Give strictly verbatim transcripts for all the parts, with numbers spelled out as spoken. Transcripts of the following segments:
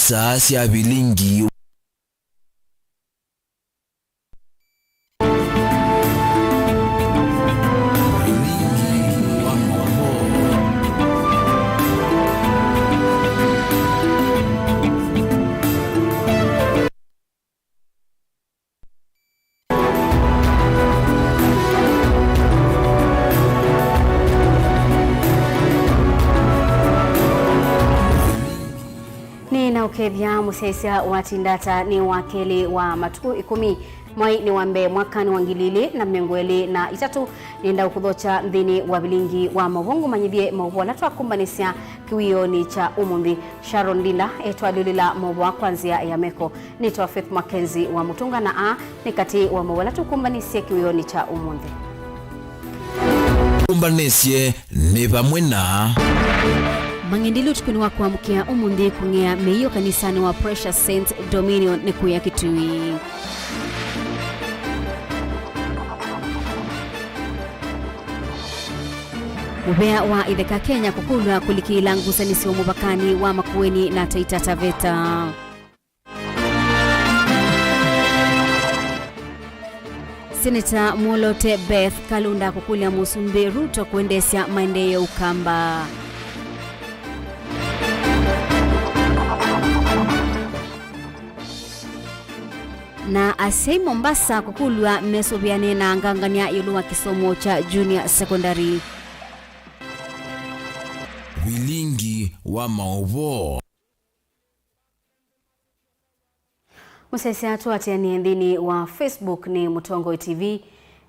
Saa sya vilingi. Nĩnaũkethya mũsyaĩĩsya watinda ata nĩ wa kelĩ wa matukũ ĩkũmi, mwai nĩ wa mbee mwakanĩ wa ngili ilĩ na mĩongo ĩlĩ na itatũ. Nĩenda ũkũthokya nthĩnĩ wa vilingi wa maũvoo ngũmanyĩthye maũvoo ala twakumbanĩsya kĩwĩonĩ kya ũmũnthĩ. Sharon Ndinda etwalĩũlĩla maũvoo kwa nzĩa ya meko. Nĩtawa Faith Mackenzie wa Mũtũnga na aa nĩ katĩ wa maũvoo ala tũkumbanĩsye kĩwĩonĩ kya ũmũnthĩ. Kumbanĩsye nĩ vamwe na. Mang'endilĩ ũtukũnĩ wa kũamũkĩa ũmũnthĩ kũng'ea mĩio kanisanĩ wa Precious Saints Dominion nĩ kũya Kitui. Mũvea wa itheka Kenya kũkũlw'a kũlikĩla ngusanĩsyo mũvakanĩ wa Makueni na Taita Taveta. Seneta Mwolote Beth Kalunda kũkũlya Mũsumbĩ Ruto kũendeesya maendeeo Ũkamba. Na asyai Mombasa kũkũlw'a mesũvĩane na angangany'a ĩũlũ wa kĩsomo kya junior secondary. Vilingi wa maũvoo. Mũsyaĩĩsya tũatĩanĩe nthĩnĩ wa Facebook nĩ Mũtongoi T V,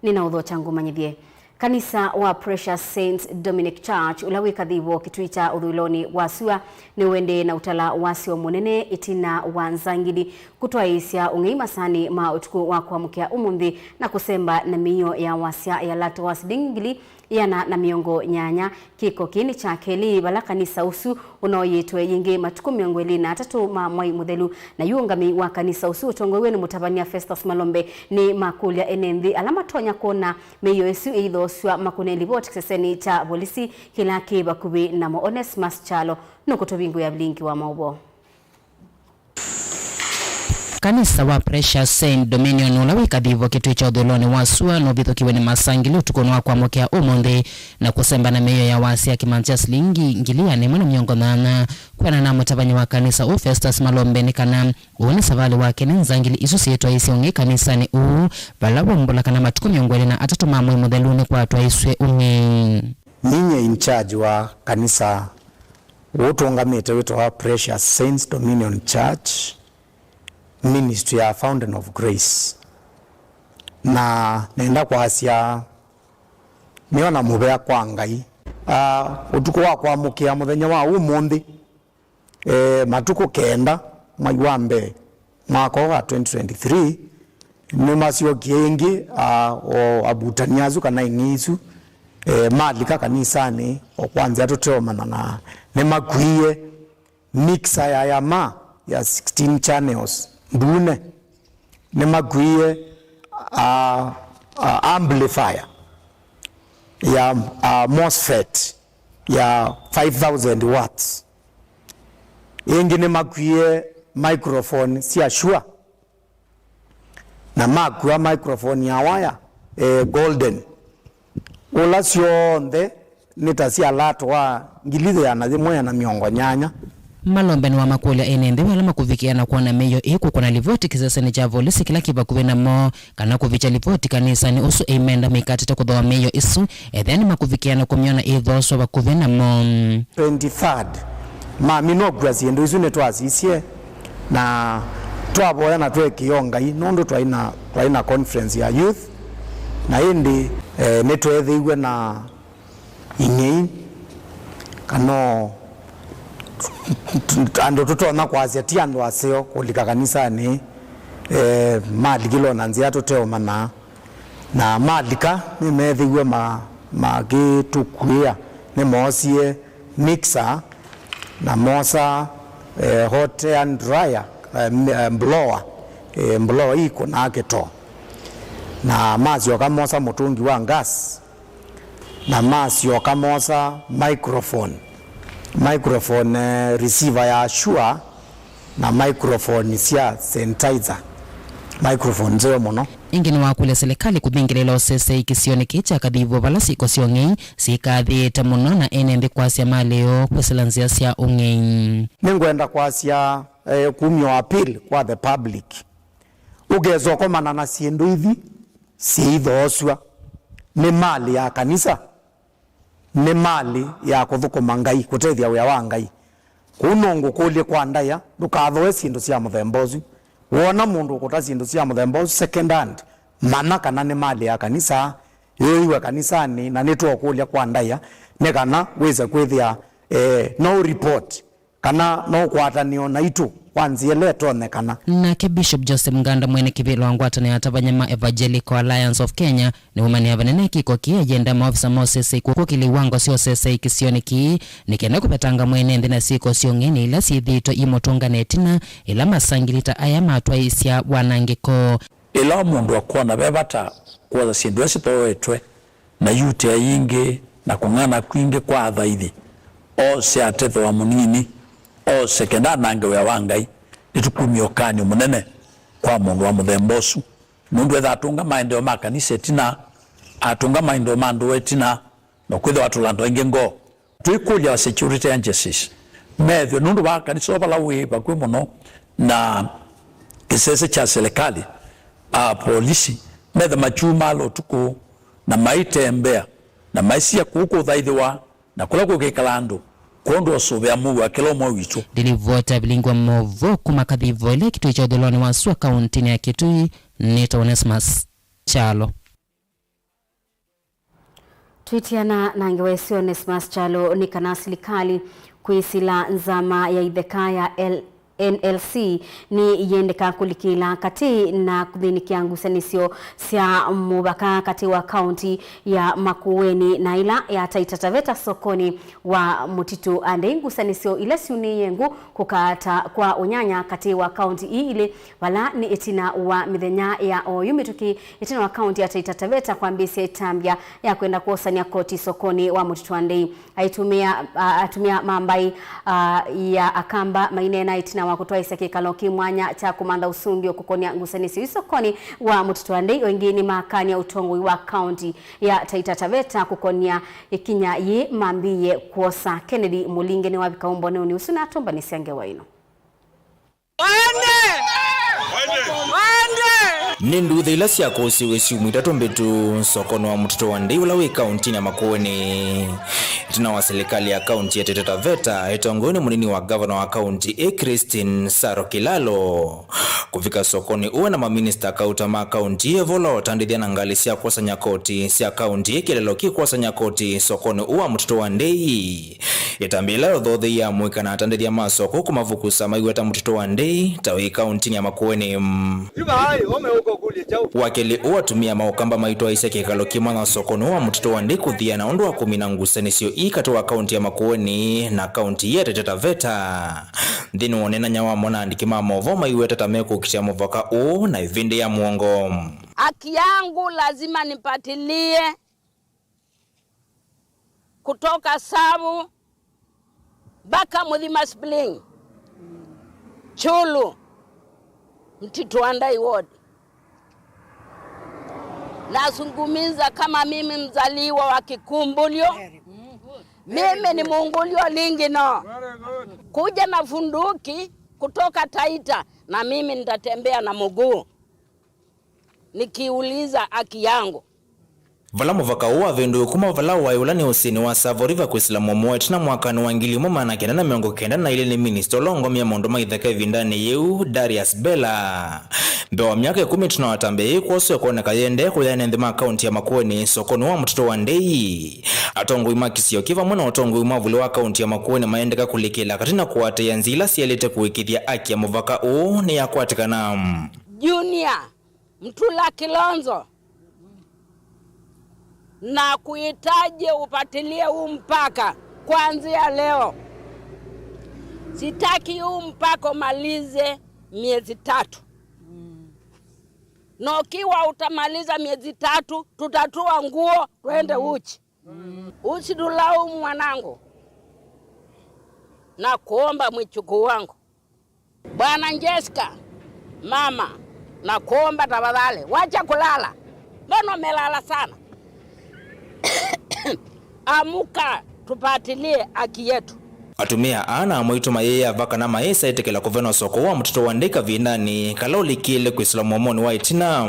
nĩnaũthokya ngũmanyĩthye. Kanisa wa Precious Saints Dominic Church, ũla wĩ Kathivo Kitui kya ũthũĩlonĩ wa sua, nĩũendee na ũtala wasyo mũnene ĩtina wa nzangili kũtwaĩĩsya ũng'ei masaanĩ ma ũtukũ wa kũamũkĩa ũmũnthĩ na kũsemba na mĩio ya wasya ya Lato wa silingi ngili ĩana na mĩongo nyanya. Kĩko kĩĩ nĩ kya kelĩ vala kanisa ũsu ũnoyĩtwe yĩngĩ matukũ mĩongo ĩlĩ na atatũ ma mwai mũthelu, na yu ũngamĩi wa kanisa ũsu ũtongoew'e nĩ mũtavany'a Festus Malombe nĩmakũlya ene nthĩ ala matonya kwona mĩio ĩsu ĩithoosw'a makũne livoti kĩsesenĩ kya volisi kĩla kĩ vakuvĩ namo. Onesmus Kyalo nũkũtũvingũĩa vilingi wa maũvoo. Kanisa wa Precious Saint Dominion, ũla wĩ Kathivo Kitui kya ũthũĩlonĩ wa sua, nũvithũkiwe nĩ masangili ũtukũnĩ wa kũamũkĩa ũmũnthĩ na kũsemba na mĩio ya wasya kĩmanza kya silingi ngili ĩana ĩmwe na mĩongo nyanya. Kwĩanana na mũtavany'a wa kanisa ũũ, Festus Malombe, nĩ kana ũũ nĩ savalĩ wa kelĩ nzangili isu syĩtwaĩĩsye ũng'ei kanisanĩ ũũ, vala waumbũla kana matukũ mĩongo ĩlĩ na atatũ ma mwei mũthelu nĩkwatwaĩsw'e ũng'ei. Ninyie in charge wa kanisa ũũ tũũngamĩte wĩtawa Precious Saints Dominion Church, Ministry ya Fountain of Grace. Na nenda kwasya nĩona mũvea kwa Ngai. Ah, ũtukũ wa kwamũkĩa mũthenya wa ũmũnthĩ, eh, matukũ kenda mwai wa mbee mwaka ũũ wa twenty twenty-three, nĩmasyokie ĩngĩ, ah, o avutani asu kana ing'ei isu, eh, malika kanisanĩ o kwa nzĩa tũteũmanya, na nĩmakuie mixer ya Yamaha ya sixteen channels ndune. Nĩmakuie, ah, ah, amplifier ya, ah, MOSFET ya five thousand watts. Ĩngĩ nĩmakuie microphone sya Shure, na makua microphone ya waya, eh, Golden, ũla syonthe nĩ ta sya Lato wa ngili ĩana yĩmwe na mĩongo nyanya. Malombe nĩwamakũlya ene nthĩ ala makũvikĩĩa na kwona mĩio ĩĩ kũkũna livoti kĩsesenĩ kya volisi kĩla kĩ vakuvĩ namo, kana kũvikya livoti kanisanĩ ũsu ĩimenda mĩikatĩte kũthooa mĩio ĩsu, ethĩa nĩmakũvikĩĩa na kũmyona ĩithooswa vakuvĩ namo. Twenty-third, mami nokua syĩndũ isu nĩtwasisye, na twavoya na tweekĩĩa Ngai, nũndũ twaĩ na, twaĩ na conference ya youth, na ĩndĩ, eh, nĩtweethĩiwe na ing'ei, kana o andũ tũtonya kwasya ti andũ aseo kũlika kanisanĩ, eh, malikile o na nzĩa tũteũmanya. Na malika, nĩmeethĩiwe ma-, makĩtũkuĩa, nĩmoosie mixer, na moosa, eh, hot air dryer, eh, m-, eh, blower, eh, blower ĩkũnaa kĩtoo. Na masyoka moosa mũtũngi wa gas, na masyoka moosa microphone, microphone, eh, receiver ya Shure, Na microphone sya sanitizer, microphone nzeo mũno. Ĩngĩ nĩwakũlya silikalĩ kũvingĩlĩla ũseseĩ kĩsionĩ kĩĩ kya Kathivo vala syĩko sya ũng'ei syĩkathĩĩte mũno na ene nthĩ kwasya malĩ yoo kwĩsĩla nzĩa sya ũng'ei. Nĩngwenda kwasya, eh, kumya appeal kwa the public. Ũkesa ũkomana na syĩndũ ithi syĩithoosw'a nĩ malĩ ya kanisa, nĩ malĩ ya kũthũkũma Ngai, kũtethya wĩa wa Ngai. Kũu no ngũkũlye kwa ndaĩa, ndũkathooe syĩndũ sya mũthemba ũsu. Woona mũndũ ũkũta syĩndũ sya mũthemba ũsu second hand, manya kana nĩ malĩ ya kanisa, yũĩwe kanisanĩ, na nĩtũũkũlya kwa ndaĩa nĩ kana wĩse kwĩthĩa, eh, no report kana no ũkwatanĩo naitũ kwa nzĩa ĩla ĩtonyekana. Nake Bishop Joseph Nganda, mwene kĩvĩla wa ngwatanĩo ya atavany'a ma Evangelical Alliance of Kenya, nĩwũmanĩa vanene kĩko kĩĩ, ayenda maovisa ma ũseseĩ kũkĩlya iwango sya ũseseĩ kĩsionĩ kĩĩ, nĩ kenda kũvetanga mwene nthĩ na syĩko sya ũng'ei ila syĩthĩĩtwe imũtũngane ĩtina, ĩla masangili ta aya matwaĩĩsya wanangĩko. Ĩla mũndũ akwona ve vata kwosa syĩndũ ila sithoetwe, na yutĩa yingĩ, na kũng'ana kwingĩ kwa athaithi, ose atethwa mũnini, ose kenda anange wĩa wa Ngai, nĩtũkumya ũkany'o mũnene kwa mũndũ wa mũthemba ũsu, nũndũ etha atũnga maendeeo ma kanisa ĩtina, atũnga maendeeo ma ndũa ĩtina, na kwĩthĩwa atũla andũ aingĩ ngoo. Twĩkũlya security agencies methwe, nũndũ vaa kanisa ũũ vala wĩ vakuvĩ mũno na kĩsese kya silikalĩ, a polisi methe makyumaala ũtukũ na maitembea na maisya kũu kũthaithĩwa na kũla kũkĩkala andũ, kwondũ wa ũsũvĩa mũu wa kĩla ũmwe witũ. Ndilivota vilingwa movo kuma Kathivo ĩla kĩtui kya ũthũĩlonĩ wa sua kauntinĩ ya Kitui, nĩtawa Onesmus Kyalo. Twĩtiana na ngewa ĩsu, Onesmus Kyalo, nĩ kana silikalĩ kwĩsĩla nzama ya itheka ya L-, N L C nĩ yendeka kũlikĩla katĩ na kũthĩnĩkĩa ngusanĩsyo sya mũvaka katĩ wa kaunti ya Makueni na ĩla ya Taita Taveta sokonĩ wa Mũtitũ Andei. Ngusanĩsyo ila syunĩie ngũ kũkaata kwa ũnyanya katĩ wa kaunti ii ilĩ, vala nĩ ĩtina wa mĩthenya ya oyu mĩtũkĩ, ĩtina wa kaunti ya Taita Taveta kwambĩĩsya ĩtambya ya kwenda kwosany'a koti sokonĩ wa Mũtitũ Andei. Aitũmĩa, a-, atumĩa ma mbaĩ, a, ya Akamba maineena ĩtina wa kũtwaĩsya kĩkalo kĩ mwanya kya kũmantha ũsũngĩo kũkonĩa ngusanĩsyo ii sokonĩ wa Mũtitũ Andei. O ĩngĩ nĩmakany'a ũtongoi wa kaunti ya Taita Taveta kũkonĩa ĩkinya yĩĩ mambĩĩe kwosa. Kennedy Mũlinge nĩwavika ũmboneũnĩ ũsu na atũmbanĩsya ngewa ĩno. Waende! Waende! Nĩ nduthĩ ila syakũsiwe syumwa itatũ mbĩtu sokonĩ wa Mũtitũ wa Andei ũla wĩ kauntinĩ ya Makueni. Ĩtina wa silikalĩ ya kaunti ya Taita Taveta ĩtongoew'e nĩ mũnini wa ngavana wa kaunti ĩ Christine Saro Kilalo kũvika sokonĩ ũũ na maminista kauta ma kaunti ĩĩ vala ũtandĩthya na ngalĩ sya kwosany'a koti sya kaunti ĩĩ kĩlalo kĩ kwosany'a koti sokonĩ ũũ wa Mũtitũ wa Andei. Ĩtambya ĩla yothotheie amũika na atandĩthya ma soko kũmavukusa maiweta Mũtitũ wa Andei ta wĩ kauntinĩ ya Makueni. Wakeli ũũ atumĩa ma Ũkamba maitwaĩsya kĩkalo kĩmwe na sokonĩ wa Mũtitũ wa Andei kũthiana ũndũ wa kũmina ngusanĩsyo ii katĩ wa kaunti ya Makueni na kaunti ya Taita Taveta. Nthĩnĩ wa ũneenany'a wamo na andĩki ma movoo maiweta ta mekũkitĩa mũvaka ũũ na ĩvĩndĩ ya mũongo. Haki yangu lazima nipatilie. Kutoka Savu mpaka Muthima Spring, Chulu, Mtito Andai Ward. Nazungumza kama mimi mzaliwa wa Kikumbulio. Mimi ni Mungulio lingi no. Kuja na funduki kutoka Taita, na mimi nitatembea na mguu nikiuliza haki yangu. Vala mũvaka ũũ wavĩndũe kuma vala waĩ ũla nĩ ũsĩnĩ wa Tsavo River kwĩsĩla mũomo wa ĩtina mwakanĩ wa ngili ĩmwe maana kenda na mĩongo kenda na ilĩ nĩ minista ũla ũngomie maũndũ ma itheka ĩvindanĩ yĩu, Darius Bella. Mbee wa myaka ĩkũmi ĩtina wa ĩtambya yĩĩ kwoswe kwoneka yĩendee kũya ene nthĩ ma kaunti ya Makueni sokonĩ wa Mũtitũ wa Andei. Atongoi ma kĩsio kĩ vamwe na ũtongoi mwavũle wa kaunti ya Makueni mayendeka kũlikĩla katĩ na kũatĩĩa nzĩa ila syaĩlĩte kũĩkĩĩthya haki ya mũvaka ũũ nĩyakwatĩkana. Junior Mtula Kilonzo, na kuhitaji upatilie huu mpaka kuanzia leo. Sitaki huu mpaka umalize miezi tatu. Na ukiwa utamaliza miezi tatu, tutatoa nguo, twende uchi. Usidulaumu mwanangu, na kuomba mwichukuu wangu. Bwana Jessica, mama, nakuomba tafadhali, wacha kulala. Mbona umelala sana? Amuka, tupatilie haki yetu. Atumĩa aa na amwaitũ mayĩyĩa va kana mayĩsa ĩtĩkĩla kũvenwa soko wa mũtitũ wa Ndei kavindanĩ kala ũlikĩle kwĩsĩla mũomonĩ wa ĩtina.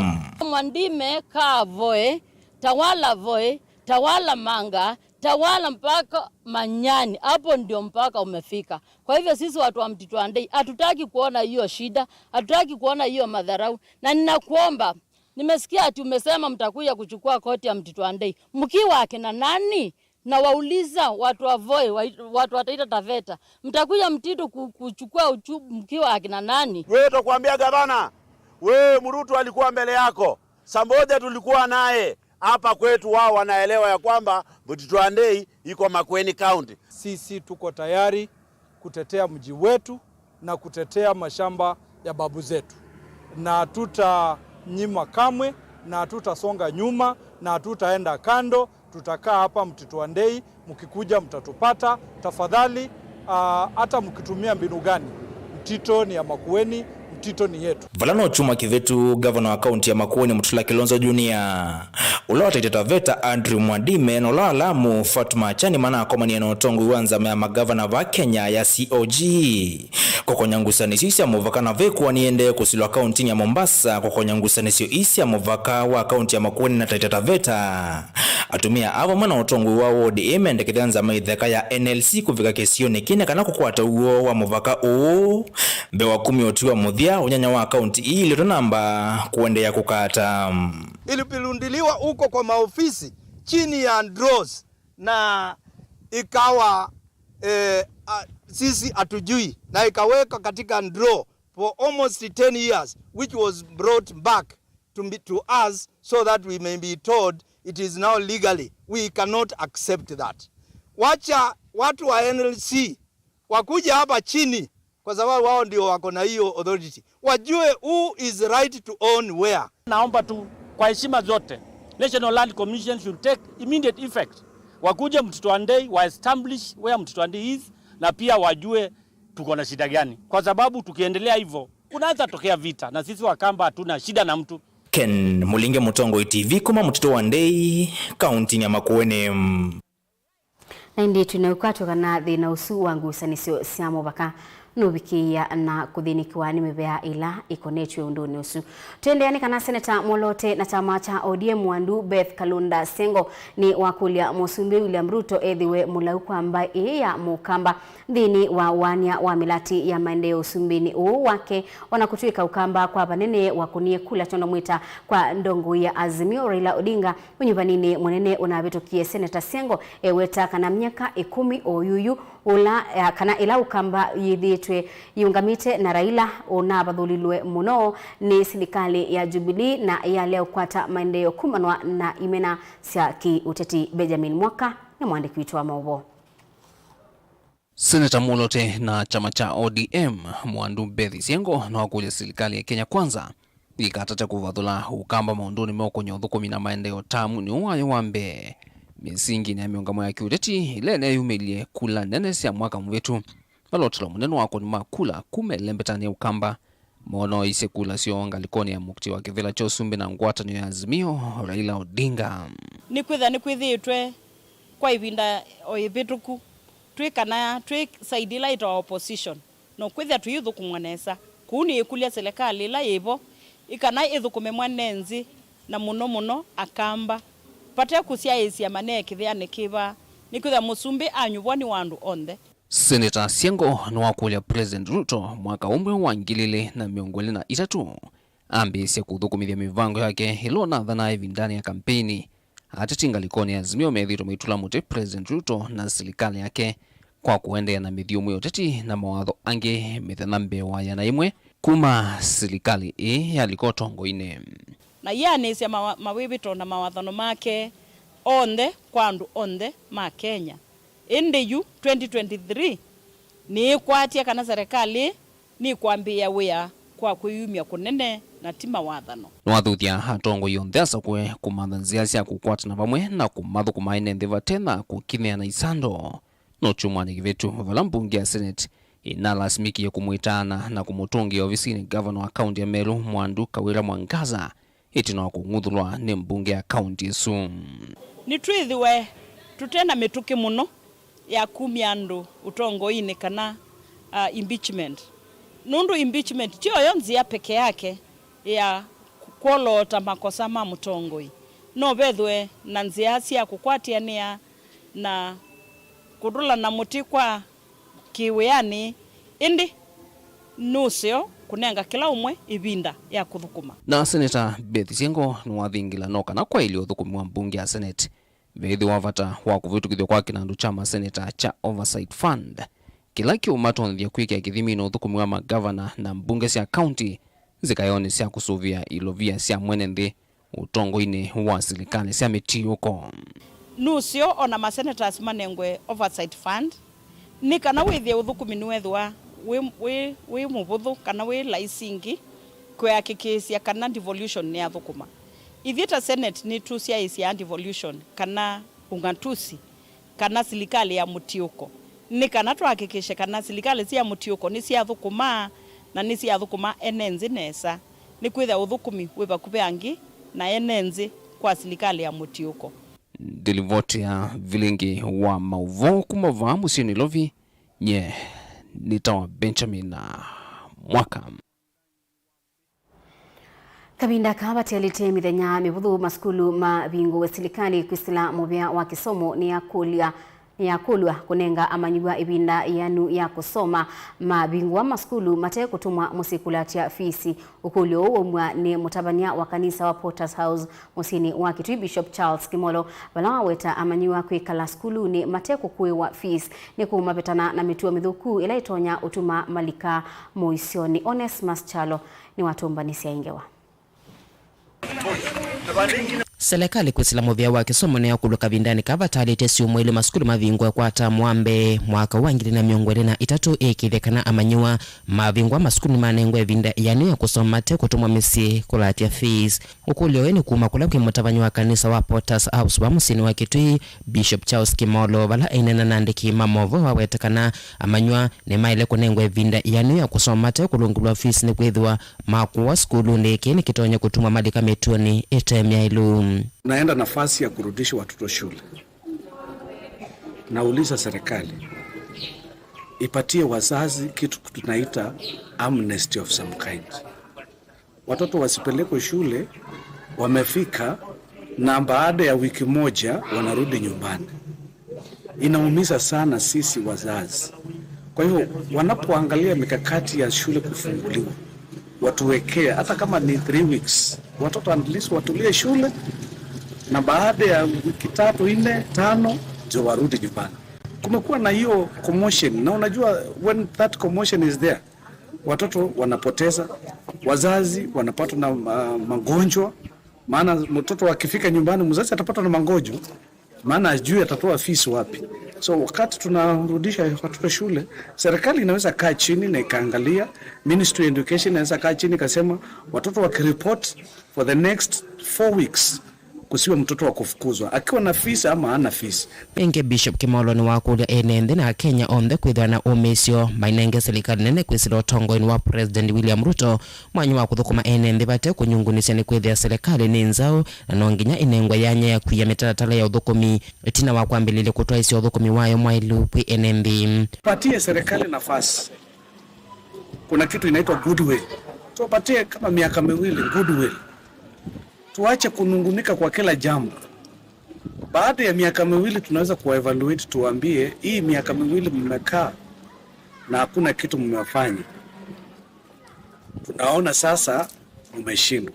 Mwandime kaa voi, tawala voi, tawala manga, tawala mpaka manyani, hapo ndio mpaka umefika. Kwa hivyo sisi watu wa Mtitwandei hatutaki kuona hiyo shida, hatutaki kuona hiyo madharau, na ninakuomba, nimesikia ati umesema mtakuja kuchukua koti ya Mtitwandei. Mkiwa akina nani? Na wauliza watu wa Voi, wa-, watu wa Taita Taveta, mtakuja Mtitwandei ku-, kuchukua uchu-, mkiwa akina nani? Wewe utakuambia gavana, wewe Mruto alikuwa mbele yako. Samboja tulikuwa naye hapa kwetu, wao wanaelewa ya kwamba Mtitwandei iko Makueni County. Sisi tuko tayari kutetea mji wetu na kutetea mashamba ya babu zetu, na tutanyima kamwe, na tutasonga nyuma, na tutaenda kando. Tutakaa hapa Mtitwandei, mkikuja mtatupata. Tafadhali, ah, hata mkitumia mbinu gani, Mtito ni ya Makueni, Mtito ni yetu. Vala no kyumwa kĩvĩtu, ngavana wa kaunti ya Makueni Mutula Kilonzo Junior, ũla wa Taita Taveta Andrew Mwadime, na ũla wa Lamu Fatuma Achani manakomanie na ũtongoi wa nzama ya magavana va Kenya ya C O G kũkonya ngusanĩsyo ii sya mũvaka, na vekũa nĩendee kũsilwa kauntinĩ ya Mombasa kũkonya ngusanĩsyo ii sya mũvaka wa kaunti ya Makueni na Taita Taveta. Atumĩa aa vamwe na ũtongoi wa ward ĩĩ mendekethya nzama ĩtheka ya N L C kũvika kĩsionĩ kĩĩ nĩ kana kũkwata ũw'o wa mũvaka ũũ mbee wa kumya ũtwi wa mũthya ũnyanya wa kaunti ii iletwe namba kũendeea kũkata. Ilipilundiliwa huko kwa maofisi chini ya draws na ikawa, eh, ah, sisi hatujui, na ikawekwa katika draw for almost ten years, which was brought back to be, to us, so that we may be told it is now legally. We cannot accept that. Wacha watu wa N L C wakuja hapa chini, kwa sababu wao ndio wako na hiyo authority. Wajue who is right to own where. Naomba tu kwa heshima zote, National Land Commission should take immediate effect. Wakuje Mtitwandei, wa establish where Mtitwandei is, na pia wajue tuko na shida gani, kwa sababu tukiendelea hivyo kunaweza tokea vita, na sisi Wakamba hatuna shida na mtu. Ken Mulinge, Mũtongoi T V, kuma Mũtitũ wa Ndei, kaunti ya Makueni. Na ĩndĩ twĩna ũkwatyo kana thĩna ũsu wa ngusanĩsyo sya mũvaka nũvikĩĩa na kũthĩnĩkĩwa nĩ mĩvea ĩla ĩkonetw'e ũndũnĩ ũsu. Tũendeea nĩ kana Seneta Mwolote na kyama kya O D M Mwandu Beth Kalunda Sengo nĩ wakũlya Mũsumbĩ William Ruto ethĩwe mũlau kwa mbaĩ ĩĩ ya Mũkamba nthĩnĩ wa ũaany'a wa mĩlatĩ ya maendeeo ũsumbĩnĩ ũũ wake, ona kũtw'ĩka Ũkamba kwa vanene wakũnie kula kyondo mwĩta kwa ndongoi ya Azimio Raila Odinga. Ũnyuvaninĩ mũnene ũnavĩtũkie, Seneta Sengo eweta kana myaka ĩkũmi o yuyu ũla, ya, kana ĩla Ũkamba yĩthĩĩtwe yĩũngamĩte na Raila ũnavathũlilwe mũno nĩ silikalĩ ya Jubilee na yalea ũkwata maendeeo kumanwa na imena sya kĩ-ũteti. Benjamin Mwaka nĩ mwandĩki witũ wa maũvoo. Seneta Mwolote na kyama kya O D M Mwandu Beth Sengo nĩwakũlya silikalĩ ya Kenya Kwanza yĩkatate kũvathũla Ũkamba maũndũnĩ meũkũny'a ũthũkũmi na maendeeo tamunĩ ũũ wayo wa mbee. Mĩsinginĩ ya mĩũngamo ya kĩũteti ĩla ĩneyumĩlye kula nene sya mwaka mũvĩtu, vala ũtalo mũnene wa akũni ma kula kuma ĩlembetanĩ ya Ũkamba moonoisye kula syoo ngalĩkonĩ ya mũtĩ wa kĩvĩla kya ũsumbĩ na ngwatanĩo ya Azimio, Raila Odinga. Nĩkwĩthĩa nĩkwĩthĩĩtwe kwa ĩvinda o ĩvĩtũku twĩ kana twĩ side ĩla ĩtawa opposition, no kwĩthĩa tũyĩthũkũmwa nesa. Kũu nĩĩkũlya silikalĩ ĩla yĩvo ĩ kana ĩthũkũme mwene nthĩ, na mũno mũno Akamba, vate kũsyaĩĩsya manee kĩvĩanĩ kĩva, nĩkwĩthĩa Mũsumbĩ anyuvwa nĩ wa andũ onthe. Seneta Sengo nĩwakũlya President Ruto mwaka ũmwe wa ngili ilĩ na mĩongo ĩlĩ na itatũ ambĩĩsye kũthũkũmĩthya mĩvango yake ĩla ũnathanaa ĩvindanĩ ya kampeini. Ateti ngalĩkonĩ ya Azimio methĩĩtwe maitũla mũtĩ President Ruto na silikalĩ yake kwa kũendeea na mĩthyũmũ ya ũteti na mawatho angĩ mĩthenya mbee wa ĩana yĩmwe kuma silikalĩ ĩĩ yalika ũtongoinĩ. Na ianĩsya mawa-, mawĩvĩto na mawathano make onthe kwa andũ onthe ma Kenya. Ĩndĩ yu twenty twenty-three nĩĩkwatya kana serikali nĩkwambĩĩa wĩa kwa kwĩyumya kũnene na ti mawathano. Nĩwathuthya atongoi onthe asakũe kũmantha nzĩa sya kũkwatana vamwe na kũmathũkũma ene nthĩ vate na kũkinyĩana isando. No kyumwanĩ kĩvĩtu, vala mbunge ya Senate ĩnalasimĩkie kũmwĩtaana na kũmũtũngĩa ovisinĩ ngavana wa kaunti ya Meru Mwandu Kawira Mwangaza, ĩtina wa kũng'uthũlwa nĩ mbunge ya kaunti ĩsu. Nĩtwĩthĩwe tũte na mĩtũkĩ mũno ya kumya andũ ũtongoinĩ kana, uh, impeachment. Nũndũ impeachment ti oyo nzĩa peke yake ya kwoloota makosa ma mũtongoi. No vethwe na nzĩa sya kũkwatĩanĩa na kũtũla na mũtĩ kwa kĩwĩanĩ, ĩndĩ nũseo kũnenga kĩla ũmwe ĩvinda ya kũthũkũma. Na Seneta Beth Siengo nĩwathingila no kana kwaĩlye ũthũkũmi wa mbunge ya Senate veĩthĩwa vata wa kũvĩtũkĩthw'a kwa kĩnandũ kya maseneta kya Oversight Fund, kĩla kĩũmatonyethya kwĩkĩa kĩthiminĩ ũthũkũmi wa magavana na mbunge sya kaunti nzĩkayonĩ sya kũsũvĩa ilovia sya mwene nthĩ ũtongoinĩ wa silikalĩ sya mĩtiũko. Nũseo o na masenators manengwe Oversight Fund, nĩ kana wĩthĩe ũthũkũmi nĩwethĩwa wĩ, wĩ, wĩ mũvũthũ kana wĩ laisingi kũhakikisha kana devolution nĩyathũkũma. Ithyĩ ta Senate nĩtũsyaĩĩsyaa devolution kana ung'atusi kana silikalĩ ya mũtiũko, nĩ kana tũhakikishe kana silikalĩ sya mũtiũko nĩsyathũkũma na nĩsyathũkũma ene nthĩ nesa, nĩkwĩthĩa ũthũkũmi wĩ vakuvĩ angĩ na ene nthĩ kwa silikalĩ ya mũtiũko. Ndilivoti ya vilingi wa maũvoo kuma vaa mũsyĩ Nairobi, nye nĩtawa Benjamin Mwaka. Kavinda kaa vatialĩte mĩthenya mĩvũthũ masukulu mavingũwe, silikalĩ kwĩsĩla mũvea wa kĩsomo nĩyakũlya, nĩyakũlw'a kũnenga amanyĩw'a ĩvinda yĩanu ya kũsoma. Mavingũa masukulu mate kũtũmwa mũsyĩ kũlatya fees. Ũkũlyo ũũ waumw'a nĩ mũtavany'a wa kanisa wa Potter's House mũsyĩnĩ wa Kitui, Bishop Charles Kimolo, vala waweta amanyĩw'a kwĩkala sukulunĩ mate kũkũĩwa fees nĩ kũmavetana na mĩtuo mĩthũku ĩla ĩtonya ũtuma malika mũisyonĩ. Onesmus Kyalo nĩwatũmbanĩsya ĩ ngewa. Selekalĩ kwĩsĩla mũvea wa kĩsomo nĩyakũlw'a kavindanĩ kaa vatalĩte syumwa ilĩ masukulu mavingũe kwa tamu wa mbee mwaka wa ngili na mĩongo ĩlĩ na itatũ, ĩĩkĩĩthya kana amanyĩw'a mavingũa masukulu nĩmanengwa ĩvinda yĩanu ya kũsoma mate kũtũmwa mĩsyĩ kũlatya fees. Ũkũlyo ũyũ nĩ kuma kũla kwĩ mũtavany'a wa kanisa wa Potter's House wa mũsyĩnĩ wa Kitui, Bishop Charles Kimolo, vala aineena na andĩki ma maũvoo waweta kana amanyĩw'a nĩmaĩle kũnengwa ĩvinda yĩanu ya kũsoma mate kũlũngĩlw'a fees, nĩkwĩthĩwa makũwa sukulunĩ. Kĩĩ nĩkĩtonya kũtuma malika mĩtuonĩ ĩte myaĩlu. Naenda nafasi ya kurudisha watoto shule. Nauliza serikali ipatie wazazi kitu tunaita amnesty of some kind. Watoto wasipelekwe shule, wamefika na baada ya wiki moja wanarudi nyumbani. Inaumiza sana sisi wazazi. Kwa hivyo, wanapoangalia mikakati ya shule kufunguliwa, watuwekee hata kama ni three weeks, watoto at least watulie shule, na baada ya wiki tatu, nne, tano, ndio warudi nyumbani. Kumekuwa na hiyo commotion, na unajua, when that commotion is there, watoto wanapoteza, wazazi wanapatwa na, uh, magonjwa, maana mtoto akifika nyumbani, mzazi atapatwa na magonjwa, maana ajui atatoa fees wapi. So wakati tunarudisha watoto shule, serikali inaweza kaa chini na ikaangalia, Ministry of Education inaweza kaa chini ikasema, watoto wakireport for the next four weeks, kusiwe mtoto wa kufukuzwa, akiwa na fees ama hana fees. Ĩngĩ, Bishop Kimolo nĩwakũlya ene nthĩ na Akenya onthe kwĩthĩwa na ũmĩĩsyo mainenge silikalĩ nene kwĩsĩla ũtongoinĩ wa President William Ruto mwanya wa kũthũkũma ene nthĩ vate kũnyungunisya, nĩkwĩthĩa silikalĩ nĩ nzaũ na no nginya ĩnengwe yanya ya kwia mĩtalatala ya ũthũkũmi ĩtina wa kwambĩlĩlya kũtwaĩsya ũthũkũmi wayo mwaĩlu kwĩ ene nthĩ. Patie serikali nafasi. Kuna kitu inaitwa goodwill. Tuwapatie kama miaka miwili goodwill. Tuache kunungunika kwa kila jambo. Baada ya miaka miwili tunaweza kuevaluate, tuambie, "Hii miaka miwili mmekaa na hakuna kitu mmefanya. Tunaona sasa mmeshindwa."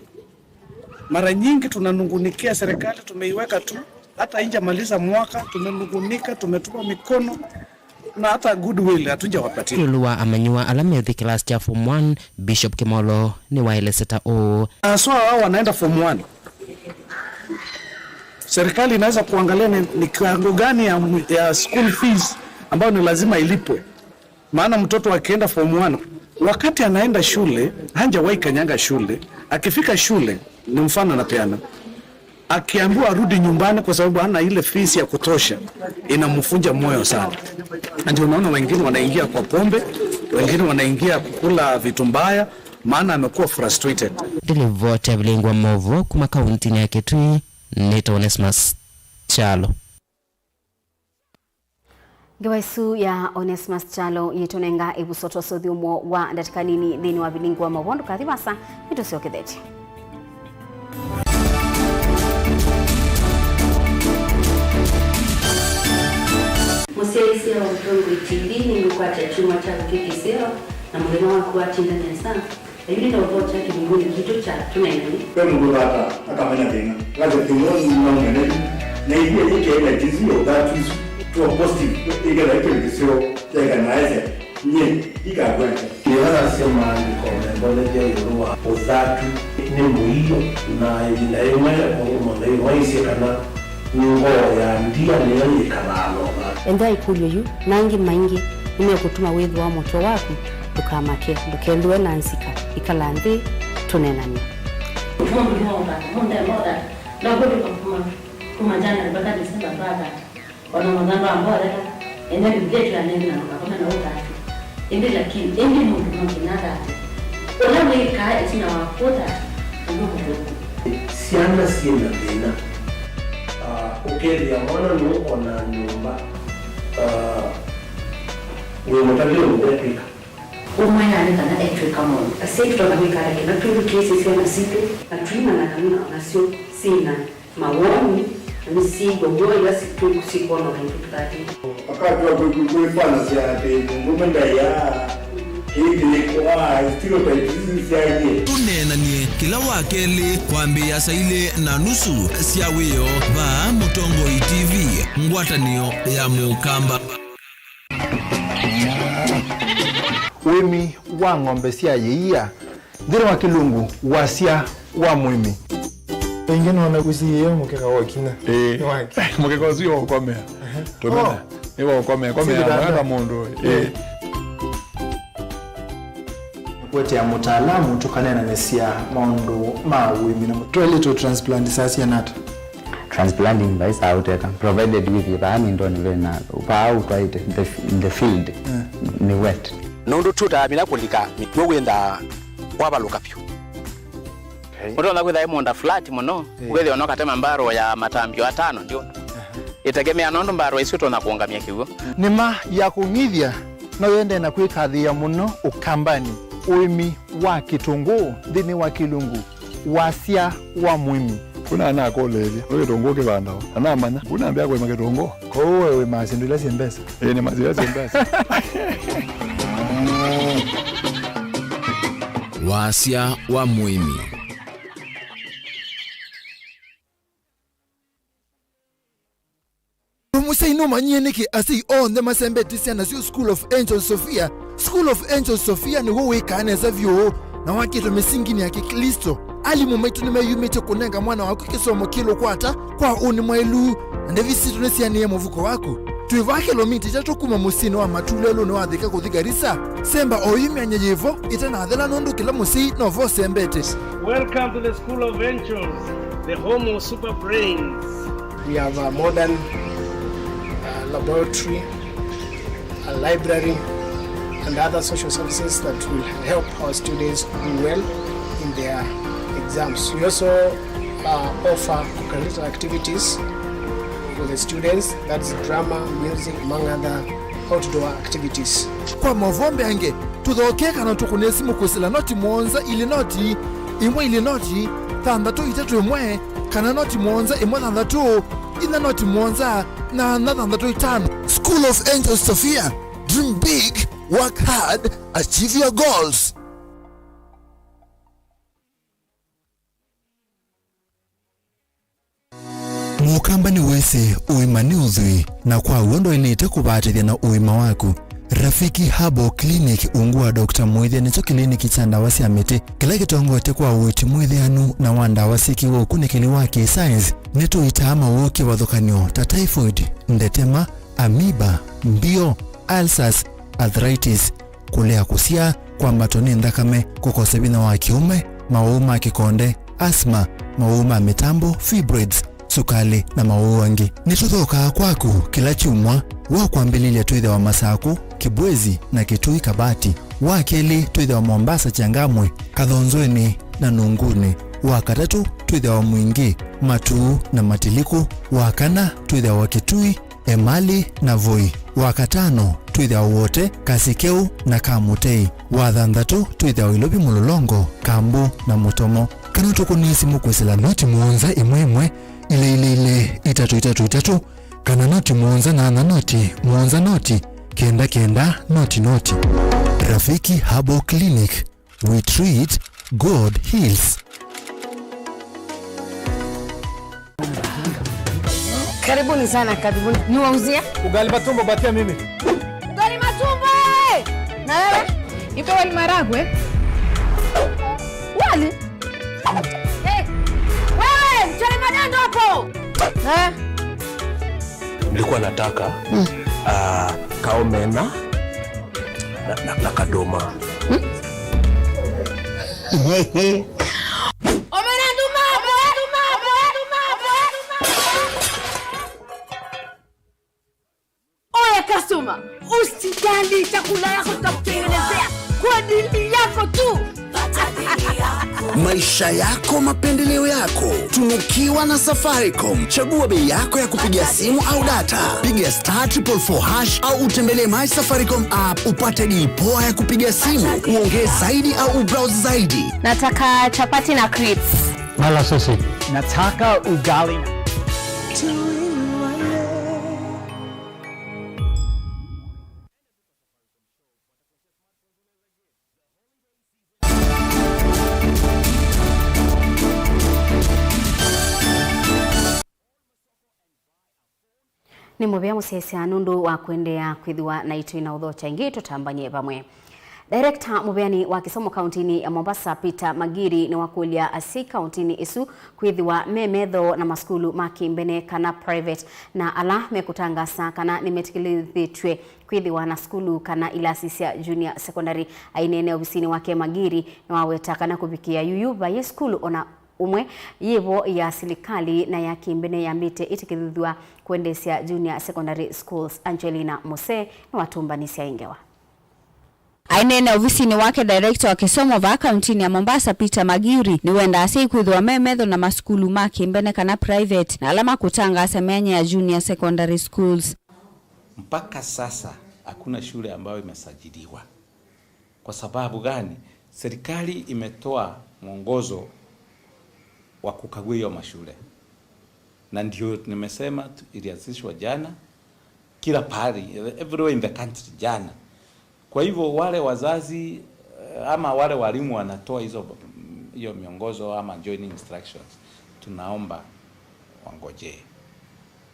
Mara nyingi tunanungunikia serikali, tumeiweka tu, hata haijamaliza mwaka, tumenungunika, tumetupa mikono, na hata goodwill hatujawapatia. Ĩũlũ wa amanyĩw'a ala methi kĩlasi kya form one, Bishop Kimolo nĩwaeleseta ũũ. Haswa hao wanaenda form one. Serikali inaweza kuangalia ni, ni kiwango gani ya, ya school fees ambayo ni lazima ilipwe. Maana mtoto akienda form one, wakati anaenda shule, hajawahi kanyanga shule, akifika shule, ni mfano anapeana, akiambiwa arudi nyumbani kwa sababu hana ile fees ya kutosha, inamvunja moyo sana. Na ndio unaona wengine wanaingia kwa pombe, Wengine wanaingia kukula vitu mbaya, maana amekuwa frustrated. Ndilivoti ya vilingwa movo kuma kaunti ya Kitui, nĩtawa Onesmus Kyalo. Ngewa ĩsu ya Onesmus Kyalo yĩtũnenga ĩvuso twa ũthyũmũo wa ndatĩka nini nthĩnĩ wa vilingi wa maũvoo. Ndũkathi vasa, nĩtũsyokethetye. Mũsyaĩĩsya wa Mũtongoi T V nĩngũkwata kyumwa kya vĩtũkĩ kĩseo na mũthenya waku watinda nesa. Ĩndĩ no ũthokya kĩlungunĩ kitũ kya tũneenany'e. Ve mũndũ ũthata akamanya thĩna. That's the thing, no, no, no, no. Na ithyĩ yĩkĩenda jinsi ya ũthatu isu, tuo positive, ĩkĩla ĩkĩlĩ kĩseo kyaĩkanaesya, nyie, ikakwete. Nĩvanasya maandĩko membolethya ĩũlũ wa ũthatu nĩ mũio, na ĩvinda yĩmwe mũndũ mũtheu waisye kana ngoo ya ndia nĩyo yĩkalaa na ũthatu. Ethĩwa ĩkũlyo yu na angĩ maingĩ nĩmekũtuma wĩthĩwa mũtwe waku, ndũkamake, ndũkethĩwe na nzika, ĩkala nthĩ tũneenany'e. Mũndũ nĩwaũthata, mũndũ ndeema ũthata, ndakũlĩka kuma, kuma January mpaka December ndwathata. Ona mũthanga wa mboleka, ene Biblia ĩtwĩa nengĩ na ndũkakome na ũthatu. Ĩndĩ lakini, ĩndĩ mũndũ no nginya athate. Ũla wĩkaa ĩtina wa kũthata, ũndũ mũthũku. Syana syĩ na thĩna. Ah, ũkethĩa mwana nũũ ona nyũmba, ah, wĩ mũtavye ũndũ ekwĩka. Ũmwe yaani kana etwĩka maũndũ. Asyai tũtonya kwĩka ata kĩla twĩthukĩĩsye syana sitũ na tũimanya kana o nasyo syĩ na mawoni na nĩsyĩw'a w'o ĩla si-, twĩ-, sikwona ũndũ tũtatĩte? Wakati wa kwĩ-, kwĩkwanasya atĩ mũndũũme ndaĩaa, kĩĩ kĩlĩkwaa, stereotypes isu syaĩlye. Tũneenany'e kĩla wa kelĩ kwambĩĩa saa ilĩ na nusu sya wĩoo vaa Mũtongoi T V, ngwatanĩo ya Mũkamba. Ũĩmi wa ng'ombe sya yĩia. Nthĩnĩ wa Kĩlungu, wasya wa mũĩmi. Ĩngĩ nona kũsiĩĩa mũkeka wa kinya. Ĩĩ. Nĩ wake. Mũkeka ũsu wa ũkomea. Ehe. Tũmena. Oh. Nĩ wa ũkomea. Komea. Sindikanda. Mwaka mũndũ. Ĩĩ. Kũetea mũtaalamu tũkaneenanĩsya maũndũ ma ũĩmi na mũ-, twaĩlĩte transplant saa siana ata? Transplanting vaisaa ũteka, provided wĩthĩe vaa mĩndonĩ ve na vaa ũtwaĩte the, the field, eh, nĩ wet. Nũndũ tũtaa mĩla kũlika mĩkw'ũ wĩnthaa wavalũka vyũ. Okay. Ũtonya kwĩtha ĩ mũũnda flat mũno, eh, ũkethĩa ona ũkatema mbarũ ya matambio atano ndio. Aha. Ĩtegemea nũndũ mbarũ ĩsu ũtonya kũũngamya kĩw'ũ. Nĩma ya kũng'ithya no yendee na kwĩkathĩĩa mũno Ũkambanĩ, ũĩmi wa kĩtũngũũ nthĩnĩ wa Kĩlungu. Wasya wa mũĩmi. Kuna anakũlĩĩlya, nĩ kĩtũngũũ kĩvandawa? Anamanya, kuna ambĩa kũĩma kĩtũngũũ. Kwoou we wĩmaa syĩndũ ila syĩ mbesa? Ĩĩ, nĩmaa syĩndũ ila syĩ mbesa. Wasya wa mũĩmi. Mũsyai nũmanyie nĩkĩ asyai onthe masembetye syana syoo School of Angels Sophia? School of Angels Sophia nĩw'o wĩkaa nesa vyũ na wakĩtwe mĩsinginĩ ya Kĩklĩsto. Alimũ maitũ nĩmeyumĩtye kũnenga mwana waku kĩsomo kĩlũkwata kwa ũnĩ mwaĩlu, na ndevi sitũ nĩsianĩe mũvuko waku. Twĩ vaa kĩlomita itatũ kuma mũsyĩnĩ wa Matu lelũnĩ wa Thika kũthi Garissa. Semba oyu myanya yĩvo ĩtanathela nũndũ kĩla mũsyai novo ũsembete. Welcome to the School of Angels, the home of super brains. We have a modern, uh, laboratory, a library, and other social services that will help our students do well in their exams. We also, uh, offer co-curricular activities for the students, that's drama, music, among other outdoor activities. Kwa maũvoo mbeange, tũthokee kana tũkũne simũ kwĩsĩla noti mũonza ilĩ noti ĩmwe ilĩ noti thanthatũ itatũ ĩmwe, kana noti mũonza ĩmwe thanthatũ inya noti mũonza nyanya thanthatũ itano. School of Angels Sophia, dream big, work hard, achieve your goals. Mũkamba nĩwĩsĩ ũima nĩ ũthwii, na kwa w'o ndwaĩlĩte kũvatĩthya na ũima waku. Rafiki Herbal Clinic ungu wa Doctor Mwĩthya nĩkyo kĩliniki kya ndawa sya mĩtĩ kĩla kĩtongoetye kwa ũiiti mwĩthĩanu na wa ndawa syĩkĩwe ũkunĩkĩli wa kĩ-science. Nĩtũitaa mawũũ kĩvathũkany'o ta typhoid, ndetema, amoeba, mbio, ulcers, arthritis, kũlea kũsyaa, kwambatwa nĩ nthakame, kũkosa vinya wa kĩũme, mawau ma kĩkonde, asthma, mawau ma mĩtambo, fibroids, sukalĩ, na mawau angĩ. Nĩtũthokaa kwaku kĩla kyumwa Wa kwambĩlĩlya twĩthĩawa Masakũ, Kibwezi na Kitui Kabati. Wa kelĩ twĩthĩawa Mombasa Changamwe, Kathonzweni na Nunguni. Wa katatũ twĩthĩawa Mwingi, Matuu na Matiliku. Wa kana twĩthĩawa Kitui, Emali na Voi. Wa katano twĩthĩawa Wote, Kasikeu na Kamutei. Wa thanthatũ twĩthĩawa Ilovi Mũlolongo, Kambu na Mũtomo. Kana tũkũnĩe simũ kwĩsĩla noti mũonza ĩmwe ĩmwe, ilĩ ilĩ ilĩ, itatũ itatũ itatũ, kana noti mũonza nyanya noti mũonza noti kenda kenda noti noti. Rafiki Herbal Clinic, we treat, God heals. Karibuni sana, karibuni. Niwauzie? Ugali matumbo, patia mimi. Ugali matumbo, eh! Na wewe? Nipe wali maragwe. Wali? Eh, wewe, mchele magando hapo. Eh? Nilikuwa nataka, ah, kaomena na, na, na kadoma. Omena nduma, omena nduma, omena nduma, omena nduma. Oya customer, usijali, chakula yako tutakutengenezea kwa ajili yako tu. Maisha yako, mapendeleo yako. Tunukiwa na Safaricom. Chagua bei yako ya kupiga simu au data. Piga star triple four hash au utembelee My Safaricom app upate deal poa ya kupiga simu, uongee zaidi au ubrowse zaidi. Nataka chapati na crips. Mala sausage. Nataka ugali na Nĩ mũvea mũsyaĩĩsya nũndũ wa kũendeea kwĩthĩwa naitũ na ũthokya ĩngĩ tũtambany'e vamwe. Director mũveani wa kĩsomo kauntinĩ ya Mombasa, Peter Magiri, nĩwakũlya asyai kauntinĩ ĩsu kwĩthĩwa me metho na masukulu ma kĩmbene kana private, na ala mekũtangaasa kana nĩmetĩkĩlĩthĩtw'e kwĩthĩwa na sukulu kana ilasi sya junior secondary. Aineena ovisinĩ wake, Magiri nĩwaweta kana kũvikĩa yuyu vaiĩ sukulu ona ũmwe yĩvo ya silikalĩ na ya kĩmbene yambĩte ĩtĩkĩlĩthw'a kũendeesya junior secondary schools. Angelina Muse nĩwatũmbanĩsya ĩ ngewa. Aineena ovisinĩ wake, director wa kĩsomo vaa kauntinĩ ya Mombasa, Peter Magiri, nĩwenda asyai kwĩthĩwa me metho na masukulu ma kĩmbene kana private, na ala makũtangaasa myanya ya junior secondary schools. Mpaka sasa hakuna shule ambayo imesajiliwa. Kwa sababu gani? Serikali imetoa mwongozo wa kukagua hiyo mashule, na ndio nimesema tu, ilianzishwa jana kila pahali, everywhere in the country jana. Kwa hivyo wale wazazi, eh, ama wale walimu wanatoa hizo, hiyo miongozo ama joining instructions, tunaomba wangojee.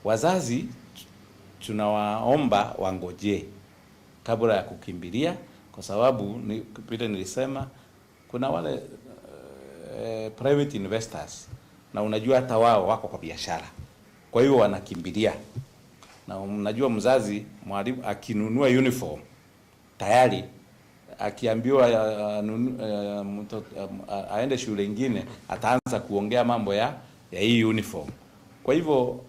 Wazazi, tunawaomba wangojee kabla ya kukimbilia, kwa sababu ni, vile nilisema, kuna wale, eh, private investors, na unajua hata wao wako kwa biashara, kwa hiyo wanakimbilia. Na unajua mzazi, mwalimu akinunua uniform, tayari akiambiwa, ah, nunu-, eh, mtoto, ah, aende shule ingine, ataanza kuongea mambo ya, ya hii uniform. Kwa hivyo,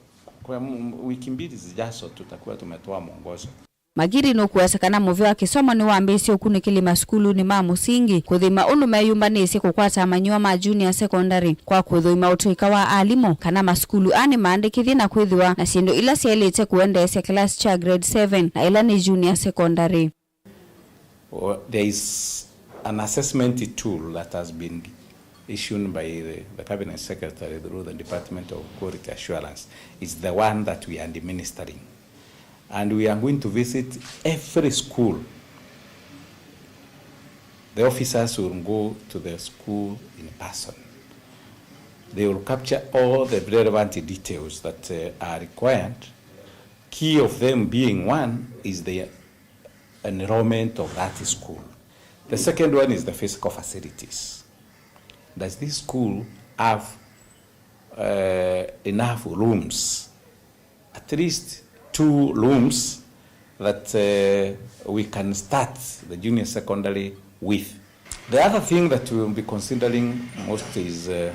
kwa m-, wiki mbili zijazo tutakuwa tumetoa mwongozo. Magiri nũkũasya kana mũvea wa kĩsomo nĩwambĩĩsye ũkunĩkĩli masukulunĩ ma mũsingi kũthima ũndũ meyũmbanĩsye kũkwata amanyĩw'a ma junior secondary kwa kũthũima ũtũĩka wa alimũ, kana masukulu aa nĩmaandĩkĩthye na kwĩthĩwa na syĩndũ ila syaĩlĩte kũendeesya kĩlasi kya grade seven, na ĩla nĩ junior secondary. Well, there is an assessment tool that has been issued by the, the Cabinet Secretary through the Department of Quality Assurance. It's the one that we are administering. And we are going to visit every school. The officers will go to the school in person. They will capture all the relevant details that, uh, are required. Key of them being, one is the enrollment of that school. The second one is the physical facilities. Does this school have, uh, enough rooms? At least two rooms that, uh, we can start the junior secondary with. The other thing that we will be considering most is, uh,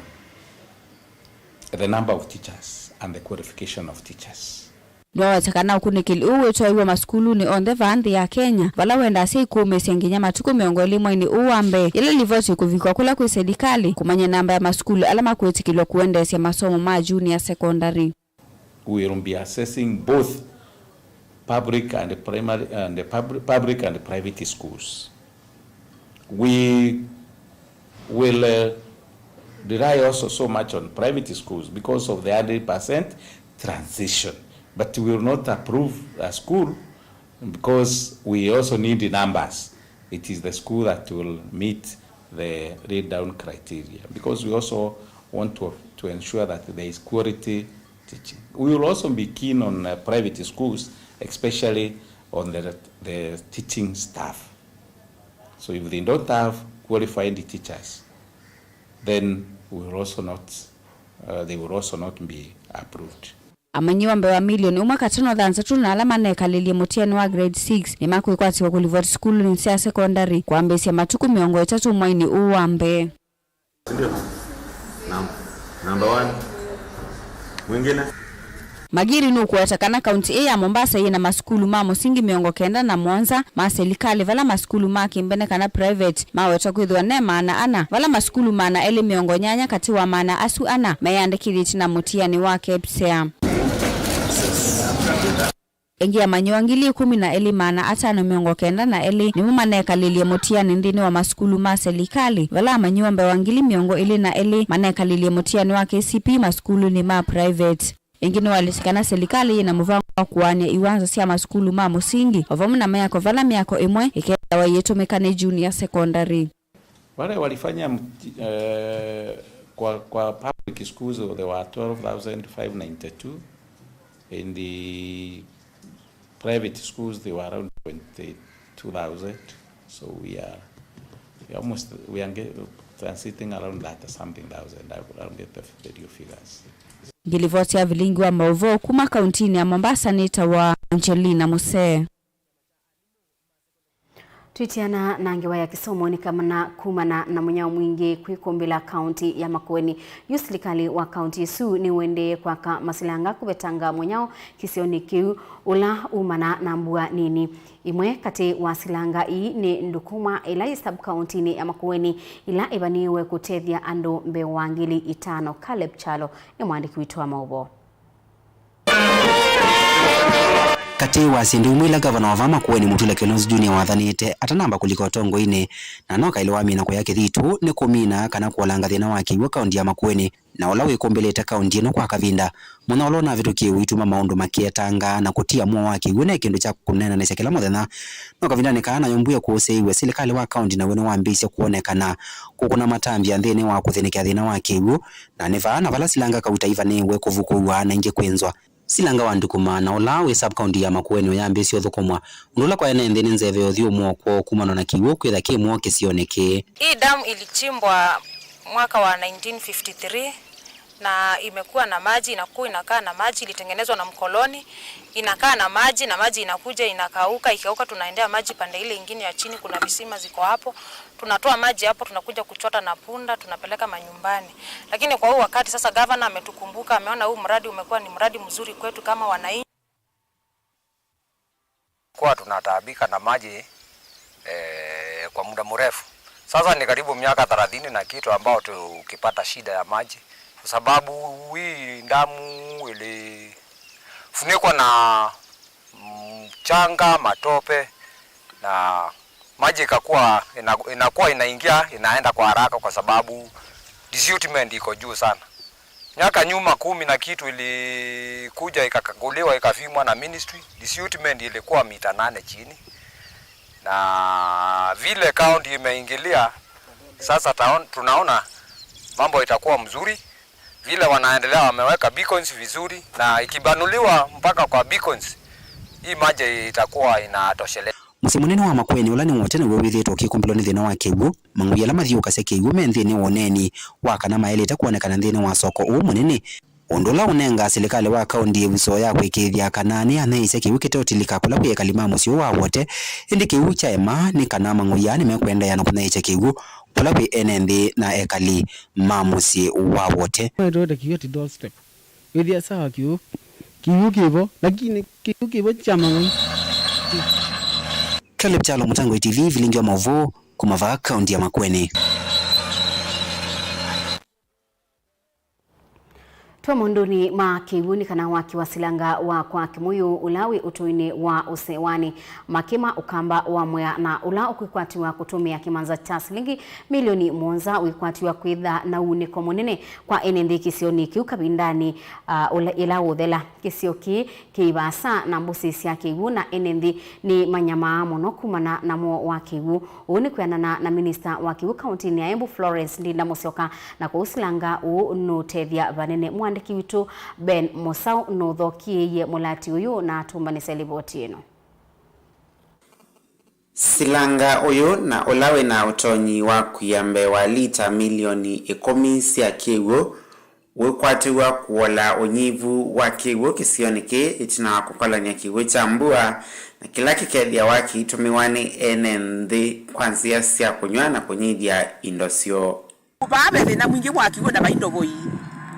the number of teachers and the qualification of teachers. Nĩwaweta kana ũkunĩkĩli ũũ wĩtwaĩw'a masukulunĩ onthe vaa nthĩ ya Kenya, vala wendaa asyai kũũmĩĩsya nginya matukũ mĩongo ĩlĩ mweinĩ ũũ wa mbee, yĩla livoti ĩkũvikwa kũla kwĩ silikalĩ kũmanya namba ya masukulu ala makwĩtĩkĩlw'a kũendeesya masomo ma junior secondary. We will be assessing both public and primary and the pub- public and private schools. We will uh, rely also so much on private schools because of the hundred percent transition. But we will not approve a school because we also need numbers. It is the school that will meet the laid down criteria because we also want to, to ensure that there is quality teaching. We will also be keen on uh, private schools, especially on the, the teaching staff. So if they don't have qualified teachers, then we will also not, uh, they will also not be approved. Amanyĩw'a mbee wa milioni ũmwe katano thanthatũ na ala manekalĩlye mũtiani wa grade six nĩmakwĩkwatĩw'a kũlivoti sukulunĩ sya sekondalĩ kwambĩĩsya matukũ mĩongo ĩtatũ mweinĩ ũũ wa mbee. Sindio? Nam- number one. Mwingine? Magiri nũkũweta kana kaunti ĩĩ ya Mombasa yĩ na masukulu ma mũsingi mĩongo kenda na mũonza ma silikalĩ, vala masukulu ma kĩmbene kana private mawetwa kwĩthĩwa ne maana ana, vala masukulu maana elĩ mĩongo nyanya katĩ wa maana asu ana meyandĩkĩthĩtye na mũtiani wa KPSEA. Ĩngĩ, amanyĩw'a ngili ĩkũmi na elĩ maana atano mĩongo kenda na elĩ nĩmo manekalĩlye mũtiani nthĩnĩ wa masukulu ma silikalĩ, vala amanyĩw'a mbee wa ngili mĩongo ĩlĩ na elĩ manekalĩlye mũtiani wa KCPE masukulunĩ ma private. Ĩngĩ, nĩwaweta kana silikalĩ yĩ na mũvango wa kũaany'a iwanza sya masukulu ma mũsingi o vamwe na myako vala myako ĩmwe ĩkethĩawa ĩyĩtũmĩka nĩ junior secondary. Wale walifanya mti- eh, kwa, kwa public schools there were twelve thousand five ninety-two, and the private schools they were around twenty-two thousand. So we are, we almost, we are get- transiting around that something thousand. I don't get the, the real figures. Ngilivoti ya vilingi wa maũvoo kuma kauntinĩ ya Mombasa nĩtawa Angelina Musee. Twĩtiana na ngewa ya kĩsomo nĩ kana kumana na mũnyao mwingĩ kwĩkũmbĩla kaunti ya Makueni. Yu silikalĩ wa kaunti ĩsu nĩũendee kwaka masilanga kũvetanga mũnyao kĩsionĩ kĩu ũla umana na mbua nini. Imwe katĩ wa silanga ii nĩ Ndukuma ĩla yĩ sub-kauntinĩ ya Makueni, ila ĩvanĩĩwe kũtethya andũ mbee wa ngili itano. Caleb Kyalo nĩ mwandĩki witũ wa maũvoo. Katĩ wa syĩndũ imwe ila ngavana wa vaa Makueni Mutula Kilonzo Junior wathanĩte atanamba kũlika ũtongoinĩ, na no kaĩlĩ wamina kũya kĩthitũ, nĩ kũmina kana kũolanga thĩna wa kĩw'ũ kaunti ya Makueni, na ũla wĩkũmbĩlĩte kaunti ĩno kwa kavinda. Mũthenya ũla ũnavĩtũkie ũituma maũndũ makĩetanga na kũtia mũo wa kĩw'ũ ne kĩndũ kya kũneenanĩsya kĩla mũthenya. No kavindanĩ kaa nayo mbua ĩkũsĩĩiwe, silikalĩ wa kaunti naw'o nĩwambĩĩisye kwonekana kũkũna matambya nthĩnĩ wa kũthĩnĩkĩa thĩna wa kĩw'ũ, na nĩ vaa na vala silanga kauta ivanĩĩwe kũvukũw'a na ingĩ kwĩnzwa. Silanga wa Ndukuma na ũla wĩ sub-county ya Makueni ũyambĩĩsye ũthũkũmwa, ũndũ ũla kwa ene nthĩ nĩ nzeve ya ũthyũmũo kwoo kumana na kĩw'ũ kwĩtha kĩ mũo kĩsionĩ kĩĩ. Hii dam ilichimbwa mwaka wa nineteen fifty-three na imekuwa na maji, inakuwa inakaa na maji, ilitengenezwa na mkoloni, inakaa na maji na maji inakuja inakauka, ikikauka tunaendea maji pande ile ingine ya chini, kuna visima ziko hapo, tunatoa maji hapo, tunakuja kuchota na punda, tunapeleka manyumbani. Lakini kwa huu wakati sasa, gavana ametukumbuka, ameona huu mradi umekuwa ni mradi mzuri kwetu kama wananchi. Kwa tunataabika na maji eh, kwa muda mrefu. Sasa ni karibu miaka thelathini na kitu ambao tukipata shida ya maji, kwa sababu hii damu ilifunikwa na mchanga, matope, na maji ikakuwa ina- inakuwa inaingia inaenda kwa haraka, kwa sababu disiltment iko juu sana. Miaka nyuma kumi na kitu ilikuja ikakaguliwa, ikapimwa na ministry, disiltment ilikuwa mita nane chini, na vile county imeingilia sasa, taon- tunaona mambo itakuwa mzuri vile wanaendelea, wameweka beacons vizuri, na ikibanuliwa mpaka kwa beacons, hii maji itakuwa inatosheleza. Mũsyĩ mũnene wa Makueni, ũla nĩ Wote, naw'o wĩthĩĩtwe ũkĩkũmbĩlwa nĩ thĩna wa kĩw'ũ. Mang'ũi ala mathyũũkasya kĩw'ũ me nthĩnĩ wa ũneeni wa kana maĩlĩte kwonekana nthĩnĩ wa soko ũũ mũnene, ũndũ ũla ũnengaa silikalĩ wa kaũnti ĩvuso ya kũĩkĩĩthya kana nĩyaneeisya kĩw'ũ kĩteũtilĩka kũla kwĩ ekali ma mũsyĩ ũũ wa Wote. Ĩndĩ kĩw'ũ kyaema nĩ kana mang'ũi aa nĩmekũendeea na kũnyaĩĩkya kĩw'ũ kũla kwĩ ene nthĩ na ekali ma mũsyĩ wa Wote. Nĩtũete kĩw'ũ at doorstep. Wĩthĩa sawa kĩw'ũ Kĩw'ũ kĩvo, lakini kĩw'ũ kĩvo kya mawai. Caleb Kyalo, Mũtangoi T V, vilingi wa maũvoo kuma vaa kaunti ya Makueni. Twa maũndũnĩ ma kĩw'ũ nĩ kana waki wa silanga wa kwa Kĩmũyũ ũla wĩ ũtũinĩ wa Ũsewanĩ Makĩma Ũkamba wa Mwea na ũla ũkwĩkwatĩwa kũtũmĩa kĩmanza kya silingi milioni mũonza wĩkwatĩwa kwĩtha na uunĩko mũnene kwa ene nthĩ kĩsionĩ kĩu kavindanĩ, ah, ũla, ĩla ũũthela. Kĩsio kĩĩ kĩĩ vaasa na mbũsĩ sya kĩw'ũ na ene nthĩ nĩ manyamaa mũno kumana na mũo wa kĩw'ũ. Ũu nĩ kwĩanana na minista wa kĩw'ũ kauntinĩ ya Embu Florence Ndinda Mũsyoka, na kwoou silanga ũũ nũũtethya vanene. Mũandĩki witũ Ben Mũsaũ nũthokĩĩie mũlati ũyũ na atũmbanĩsya livoti ĩno. Silanga ũyũ na ũla wĩ na ũtonyi wa kwia mbee wa lita milioni ĩkũmi sya kĩw'ũ wĩkwatĩw'a kũola ũnyivu wa kĩw'ũ kĩsionĩ kĩĩ ĩtina wa kũkolany'a kĩw'ũ kya mbua, na kĩla kĩkethĩawa kĩitũmĩwa nĩ ene nthĩ kwa nzĩa sya kũnyw'a na kũnyivya indo syoo. Vaa ve thĩna mwingĩ wa kĩw'ũ na vai ndovoi,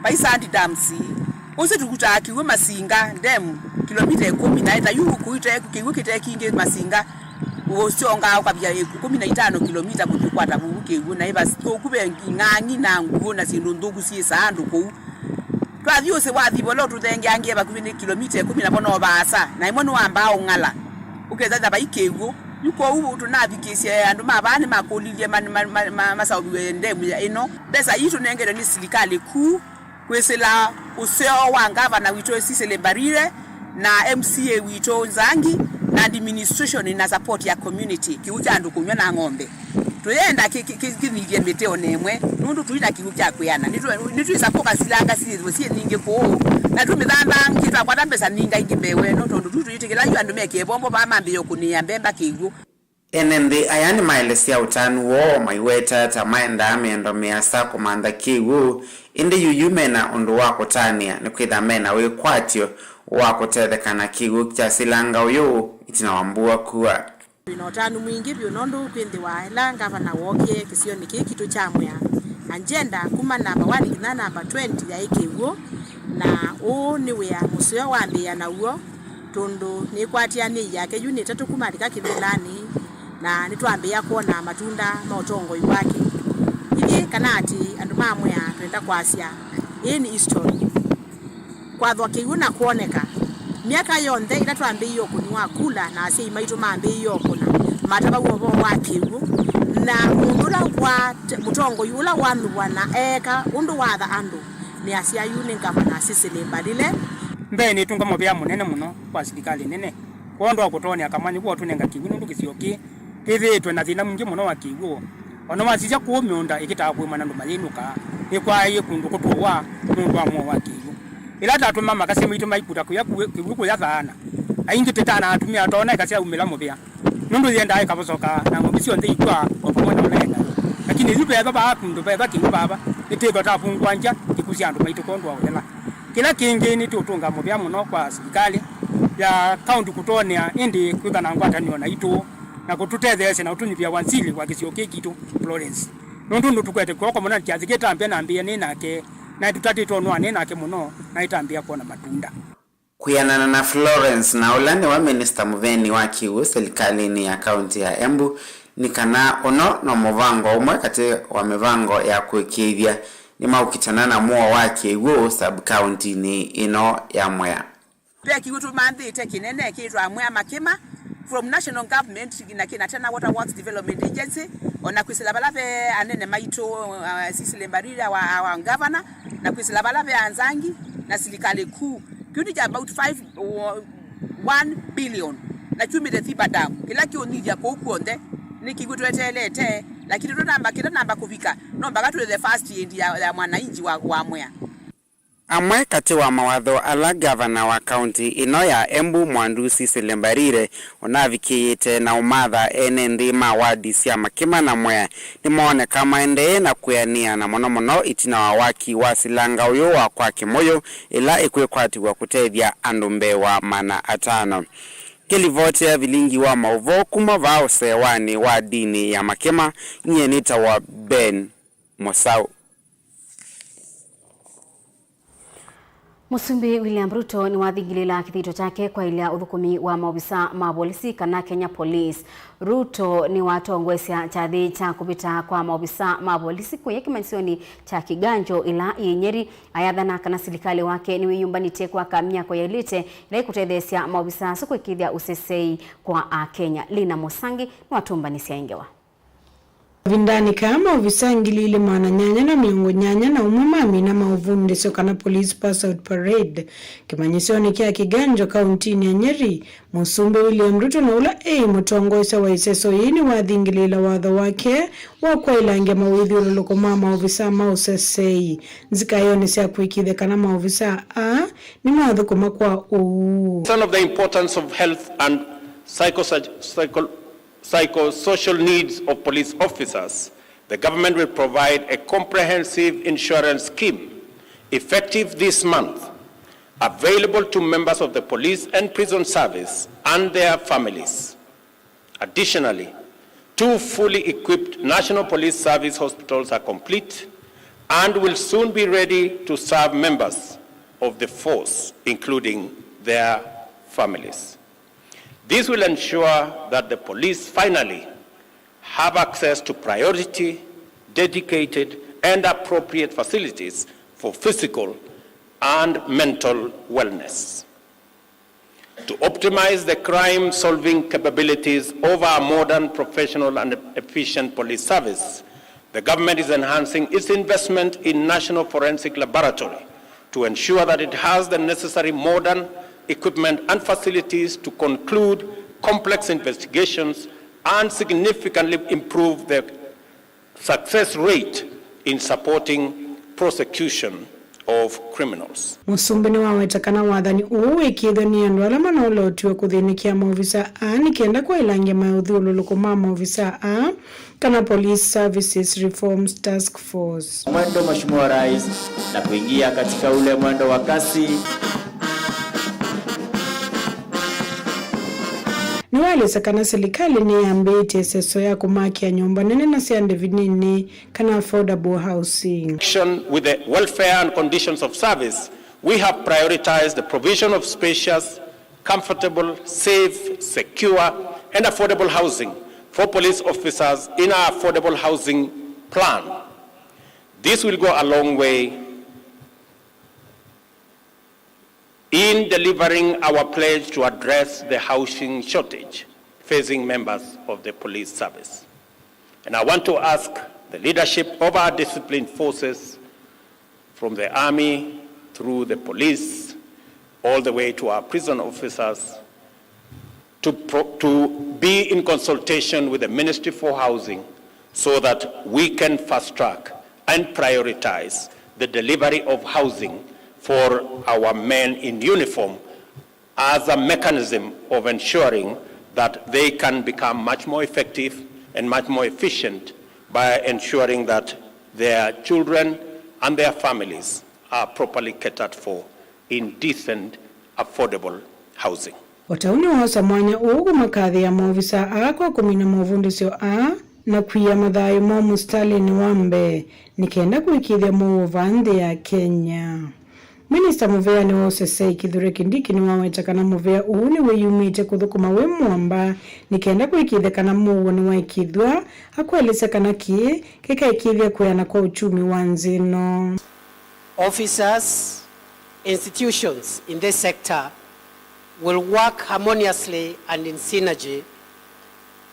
vai sand dams. Ũsu tũkutaa kĩw'ũ Masinga dam, kilomita ĩkũmi, na ĩta yu kũite kĩw'ũ kĩte kingĩ Masinga, ũsyongaa ũkavia ĩkũmi na itano kilomita kũthi ũkwata vuvu kĩw'ũ, na ĩva thũku ve ng'ang'i na ngũũ na syĩndũ nthũku syĩsaa andũ kũu. Twathi ũsĩ wa Thivolo tũthengeangie vakuvĩ nĩ kilomita ĩkũmi, navo no vaasa, na ĩmwe nĩwambaa ũng'ala, ũkethĩa vai kĩw'ũ. Yu kwoou tũnavikĩsye andũ ma vaa nĩmakũlilye ma, ma, ma, ma, masaũviw'e ndemu ya ĩno. Mbesa ii tũnengetwe nĩ silikalĩ kuu kwĩsĩla ũseo wa ngavana witũ Cecily Mbarire na M C A witũ Nzangi na administration na support ya community, kĩw'ũ kya andũ kũnyw'a na ng'ombe. Tũyenda kĩ- kĩ- kĩ- kĩnyivye mĩtĩ o na ĩmwe, nũndũ tũi na kĩw'ũ kya kwĩana. Nĩtwĩ- nĩtwĩsa kũka silanga syĩthĩwe syĩ nyingĩ kũũ, na tũmĩthamba ngĩ twakwata mbesa ninga ingĩ mbee weno, tondũ tũi tũyĩtĩkĩla yu andũ mekĩe vombo vaa mambĩĩe ũkũnĩĩa mbemba kĩw'ũ. Ene nthĩ aya nĩmaelesya ũtanu woo maiweta ta maendaa mĩendo mĩasa kũmantha kĩw'ũ, ĩndĩ yuyu mena ũndũ wa kũtanĩa nĩkwĩtha mena wĩkwatyo wa kũtetheka na kĩw'ũ kya silanga ũyũ ĩtina wa mbua kua. Twĩ na ũtanu mwingĩ vyũ nũndũ kwĩthĩwa ĩla ngavana wookie kĩsionĩ kĩĩ kitũ kya Mwea, agenda kuma namba one nginya namba twenty yaĩ kĩw'ũ, na ũũ nĩ wĩa mũseo wambĩĩa naw'o, tondũ nĩkwatĩanĩie yake yu nĩ ĩtatũ kuma alika kĩvĩlanĩ, na nĩtwambĩĩa kwona matunda ma ũtongoi wake. Ithyĩ kana atĩ andũ ma Mwea twenda kwasya, ĩĩ nĩ history. Kwathwa kĩw'ũ na kwoneka. Myaka yonthe ĩla twambĩĩie ũkũni wa kula na asyai maitũ mambĩĩie ũkũna, matavaw'a ũvoo wa kĩw'ũ, na mũndũ ũla wa mũtongoi ũla wanũvwa na eeka ũndũ watha andũ nĩ asya yu nĩ Ngavana Cecily Mbarire. Mbee nĩtũnga mũvea mũnene mũno kwa silikalĩ nene kwondũ wa kũtwonea kamwanya kũtũnenga kĩw'ũ nũndũ kĩsio kĩĩ kĩthĩĩtwe na thĩna mwingĩ mũno wa kĩw'ũ. O na wasisya kũũ mĩũnda ĩkĩtaa kũĩma na andũ mayĩnũkaa, nĩkwaaĩe kũndũ kũtũũwa nũndũ wa mũo wa kĩw'ũ. Ĩla tatũma makasya maitũ maikuta kũya kũĩ- kĩw'ũ kũya thaana, aingĩ tũtana atumĩa toona ĩkasyaumĩla mũvea, nũndũ yendaa ĩkavosoka na ng'ombe syonthe ikw'a o vamwe na ũla enayo. Lakini yu veva vaa kũndũ veva kĩw'ũ vava, nĩtwĩthwa tavungũangya ikuũ sya andũ maitũ kwondũ wa ũthela. Kĩla kĩngĩ nĩtũũtũnga mũvea mũno kwa silikalĩ ya kaunti kũtwonea ĩndĩ kwĩka na ngwatanĩo naitũ na kũtũtetheesya na ũtũnyuvĩa wanzili wa kĩsio kĩĩ kitũ Florence, nũndũ nũtũkwete kw'oko mũno na kyathĩ kĩtambĩa nambĩĩa nĩ nake, na nĩtũtatĩtwe ũnũanĩ nake mũno na nĩtambĩa kwona matunda. Kwĩanana na Florence, na ũla nĩwe minista mũveni wa kĩw'ũ silikalĩnĩ ya kaunti ya Embu, nĩ kana ũno no mũvango ũmwe katĩ wa mĩvango ya kũĩkĩĩthya nĩmaũkitana na mũo wa kĩw'ũ sub-kauntinĩ ĩno ya Mwea. Ve kĩw'ũ tũmanthĩte kĩnene kĩtwa Mwea Makĩma from national government na kĩna tena Water Works Development Agency, o na kwĩsĩla vala ve anene maitũ, uh, Cecily Mbarire wa, wa governor, na kwĩsĩla vala ve Anzangi na silikalĩ kuu. Kĩu nĩ kya about five, one billion, na kyumĩte Thiba Dam, kĩla kĩũnyivya kũu kw'onthe. Nĩ kĩw'ũ tweteelete, lakini tũnamba, kĩtanamba kũvika, no mpaka twĩ the first aid ya, ya mwananchi wa, wa Mwea. Amwe katĩ wa mawatho ala ngavana wa kaunti ĩno ya Embu Mwandu Cecily Mbarire ũnavikĩĩte na ũmatha ene nthĩ ma wadi sya Makĩma na Mwea nĩmooneka maendee na kwĩanĩa na mũno mũno ĩtina wa waki wa silanga ũyũ wa kwa Kĩmũyũ ĩla ĩkwĩkwatĩw'a kũtethya andũ mbee wa maana atano. Kĩlivoti ya vilingi wa maũvoo kuma vaa ũsewanĩ wa dinĩ ya Makĩma, nyie nĩtawa Ben Mũsaũ. Mũsumbĩ William Ruto nĩwathingĩlĩĩla kĩthito kyake kwaĩlya ũthũkũmi wa maovisa ma volisi kana Kenya Police. Ruto nĩwatongoesya kyathĩ kya kũvĩta kwa maovisa ma volisi kũya kĩmanyĩsyonĩ kya Kiganjo ĩla yĩ Nyeri, ayathana kana silikalĩ wake nĩwĩyũmbanĩtye kwaka myako yaĩlĩte ĩla ĩkũtetheesya maovisa asu kũĩkĩĩthya ũsesei kwa Akenya. Lina Mũsangi nĩwatũmbanĩsya ĩ ngewa. Kavindanĩ kaa, maovisa ngili ilĩ maana nyanya na mĩongo nyanya na ũmwe mamina maũvundĩsyo kana police pass out parade kĩmanyĩsyonĩ kya Kiganjo kauntinĩ ya Nyeri. Mũsumbĩ William Ruto na ũla eĩ mũtongoesya wa ĩseso yĩĩ nĩwathingĩlĩĩla watho wake wa kwaĩlangya mawĩthyũlũlũko ma maovisa ma ũsesei nzikaĩonĩ sya kũĩkĩĩthya kana maovisa aa nĩmathũkũma kwa ũuu. Concern of the importance of health and psycho-, psycho-, psychosocial needs of police officers, the government will provide a comprehensive insurance scheme effective this month, available to members of the police and prison service and their families. Additionally, two fully equipped National Police Service hospitals are complete and will soon be ready to serve members of the force, including their families. This will ensure that the police finally have access to priority, dedicated, and appropriate facilities for physical and mental wellness. To optimize the crime-solving capabilities of our modern, professional, and efficient police service, the government is enhancing its investment in National Forensic Laboratory to ensure that it has the necessary modern equipment and facilities to conclude complex investigations and significantly improve the success rate in supporting prosecution of criminals. Mũsumbĩ nĩwaweta kana wathani ũũ wĩkĩĩthwe nĩ andũ ala manoolotiwe kũthĩnĩkĩa maovisa aa nĩ kenda kwaĩlangya maũthyũlũlũko ma maovisa aa, kana Police Services Reforms Task Force. Mwendo, Mheshimiwa Rais, na kuingia katika ule mwendo wa kasi. Nĩwaelesya kana silikalĩ nĩyambĩĩtye ĩseso ya kũmakĩa nyũmba nene na sya ndĩvi nini kana affordable housing. Connection with the welfare and conditions of service, we have prioritized the provision of spacious, comfortable, safe, secure, and affordable housing for police officers in our affordable housing plan. This will go a long way in delivering our pledge to address the housing shortage facing members of the police service. And I want to ask the leadership of our disciplined forces, from the army through the police, all the way to our prison officers, to pro-, to be in consultation with the Ministry for Housing so that we can fast track and prioritize the delivery of housing for our men in uniform as a mechanism of ensuring that they can become much more effective and much more efficient by ensuring that their children and their families are properly catered for in decent, affordable housing. O ta ũu nĩwoosa mwanya ũũ kũmakathĩĩa maovisa aa kwa kũmina movundĩsyo aa na kwia mathayũ moo mũsitalĩnĩ wa mbee nĩ kenda kũĩkĩĩthya mũuo vaa nthĩ ya Kenya. Minista mũvĩanĩ wa ũsesei Kithure Kindiki nĩwaweta kana mũvĩa ũũ nĩwĩyumĩtye kũthũkũma wĩ mũamba nĩ kenda kũĩkĩĩthya kana mũuo nĩwaĩkĩĩthw'a, akwelesya kana kĩĩ kĩkaĩkĩĩthya kwĩana kwa uchumi wa nthĩ ĩno. Officers, institutions in this sector will work harmoniously and in synergy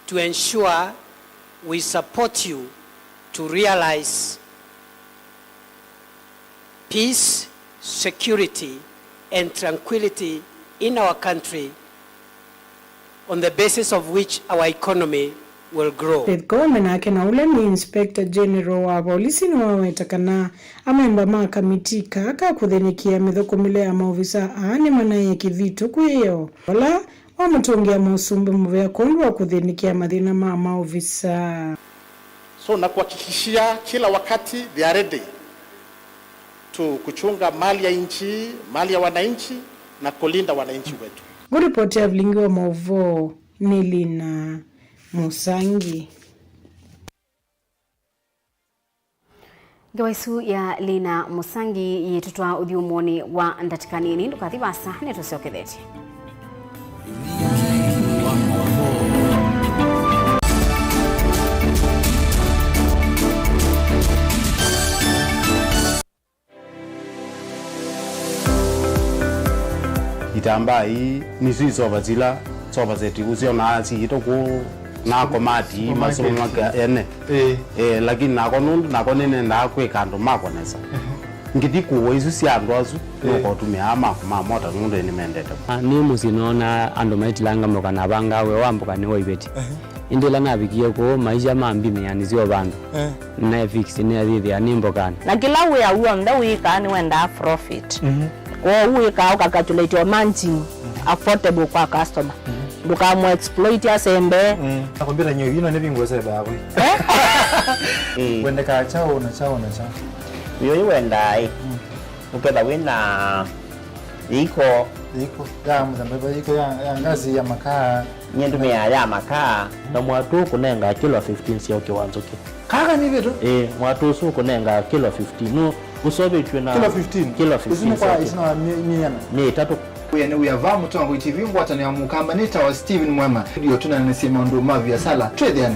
to ensure we support you to realize peace, security, and tranquility in our country on the basis of which our economy will grow. Faith Koome nake na ũla nĩ Inspector General wa volisi nĩwaweta kana amemba ma kamitii kaa ka kũthĩnĩkĩa mĩthũkũmĩle ya maovisa aa nĩmanaĩe kĩthito kwĩyo. Ola wamũtũngĩa mũsumbĩ mũvea kwondũ wa kũthĩnĩkĩa mathĩna ma maovisa. So nakuhakikishia kila wakati they are ready to kuchunga mali ya nchi, mali ya wananchi na kulinda wananchi wetu. Ngũripoti ya vilingi wa maũvoo nĩ Lina Mũsangi. Ngewa ĩsu ya Lina Mũsangi yĩtũtwaa ũthyũmũonĩ wa ndatĩka nini. Ndũkathi vaasa, nĩtũsyokethetye. Itambaa ii nĩsyo isova sila sofa set ũsyonaa siĩtwe kũu na komati masũmaka ene. Ĩĩ. Eh, lakini nakwa nũndũ nakwa nĩnendaa kwĩka andũ makwa nesa. Ngĩthi kũũa isu sya andũ asu, nĩũkotũmĩaa maku ma mota nũndũ nĩmendete. Ah, nĩ mũsyĩ noona andũ maitilanga mboka na avangaa wĩa wa mboka nĩ wa iveti. Ĩndĩ ĩla navikie kũu, maisha mambimĩa nĩsyo vandũ. Eh. Nae fix nĩathĩthĩa nĩ mbokani. Na kĩla wĩa w'onthe wĩkaa nĩwendaa profit. Mhm. Kwoou wĩkaa ũkacalculate o margin affordable kwa customer. Mhm. Ndũkamũ exploit asembe. Mm. Na kompyuta nyo ino nĩ vingo sebe hapo. Eh? Wendekaa chao na chao na chao. Yo wendaa ĩ. Mm. Ũketha wĩna iko. Iko ya mũthemba ĩva? Iko ya, ya ngazi ya makaa. Nyie ndũmĩaa ya makaa. Na mwatũ ũkũnengaa kilo fifteen sya ũkĩ wa nzũkĩ. Kaka nĩ vitu? Ĩĩ, mwatũ ũsu ũkũnengaa kilo fifteen. Nũ ũsovetw'e na kilo fifteen? Kilo fifteen. Isu nĩ kwa, isu na mĩ-, mĩana? Mĩ ĩtatũ. Wĩa nĩ wĩa va Mũtongoi T V ngwatanĩo ya Mũkamba nĩ tawa Steven Mwema. Ndio tũnanĩsye maũndũ ma viasala. Twĩthĩane.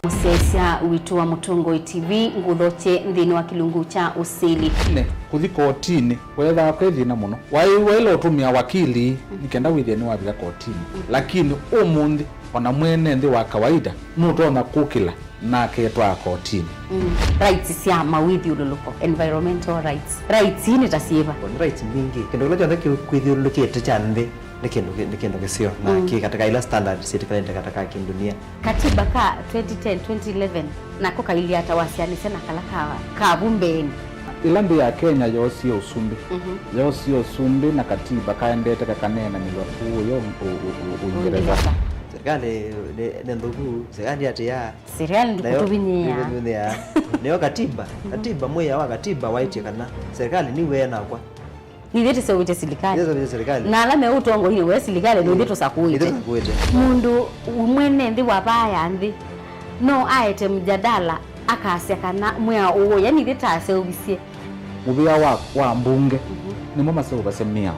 Mũsyaĩĩsya witũ wa Mũtongoi T V ngũthokye nthĩnĩ wa kĩlungu kya ũsili. Ne, kũthi kotinĩ weethaa kwĩ thĩna mũno. Waĩ-, waĩle ũtũmĩa wakili nĩ kenda wĩthĩe nĩwavika kotinĩ. Lakini ũmũnthĩ, ona mwene nthĩ wa kawaida nũtonya kũkĩla na aketwaa kotinĩ. Mm. Rights sya mawĩthyũlũlũko, environmental rights. Rights ii nĩ ta syĩva? Nĩ rights mbingĩ. Kĩndũ kĩla kyonthe kĩkwĩthyũlũlũkĩte kya nthĩ nĩ kĩndũ kĩ-, nĩ kĩndũ kĩseo na kĩ katika ila standard syĩtĩkanĩte katika kĩndunia. Katiba ka twenty ten, twenty eleven nako kailyĩ ata wasyaanĩsya na kala ka, ka vu mbeenĩ? Ĩla nthĩ ya Kenya yoosie ũsumbĩ, yoosie ũsumbĩ na katiba kaendete kakaneenanĩw'a kũũya ũ-, ũ-, ũ-, ũ-, Ũingereza. Ũingereza. Serikali nĩ, nĩ nthũku, serikali atĩa? Serikali ndĩkũtũvinyĩĩa. Ndĩkũtũvinyĩĩa. Nĩyo katiba, katiba, mwĩao wa katiba waĩtye kana serikali nĩw'e nakwa. Nithyĩ tũseũvĩtye silikalĩ. Nithyĩ tũseũvĩtye silikalĩ. Na ala me ũtongoinĩ we silikalĩ, nithyĩ tũsakũĩte. Nithyĩ tũsakũĩte. Mũndũ mwene nthĩ wa vaa ya nthĩ no aete mjadala akasya kana mwĩao ũũ, yani ithyĩ taseũvisye. Mũvĩa wa, wa mbunge nĩmo maseũvasya mĩao.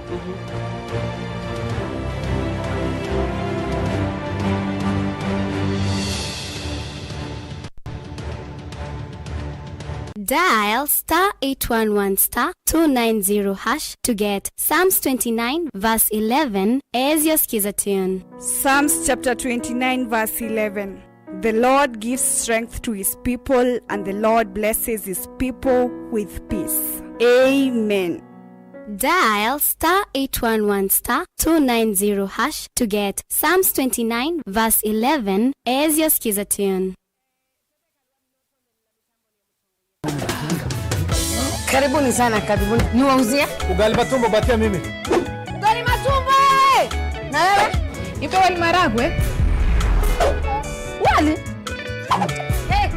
Dial star eight one one star two nine zero hash to get Psalms twenty-nine verse eleven as your skiza tune. Psalms chapter twenty-nine verse eleven. The Lord gives strength to his people, and the Lord blesses his people with peace. Amen. Dial star eight one one star two nine zero hash to get Psalms twenty-nine verse eleven as your skiza tune. Karibuni sana, karibuni. Niwauzie? Ugali matumbo, patia mimi. Ugali matumbo, eh! Na wewe? Nipe wali maragwe. Wali? Eh,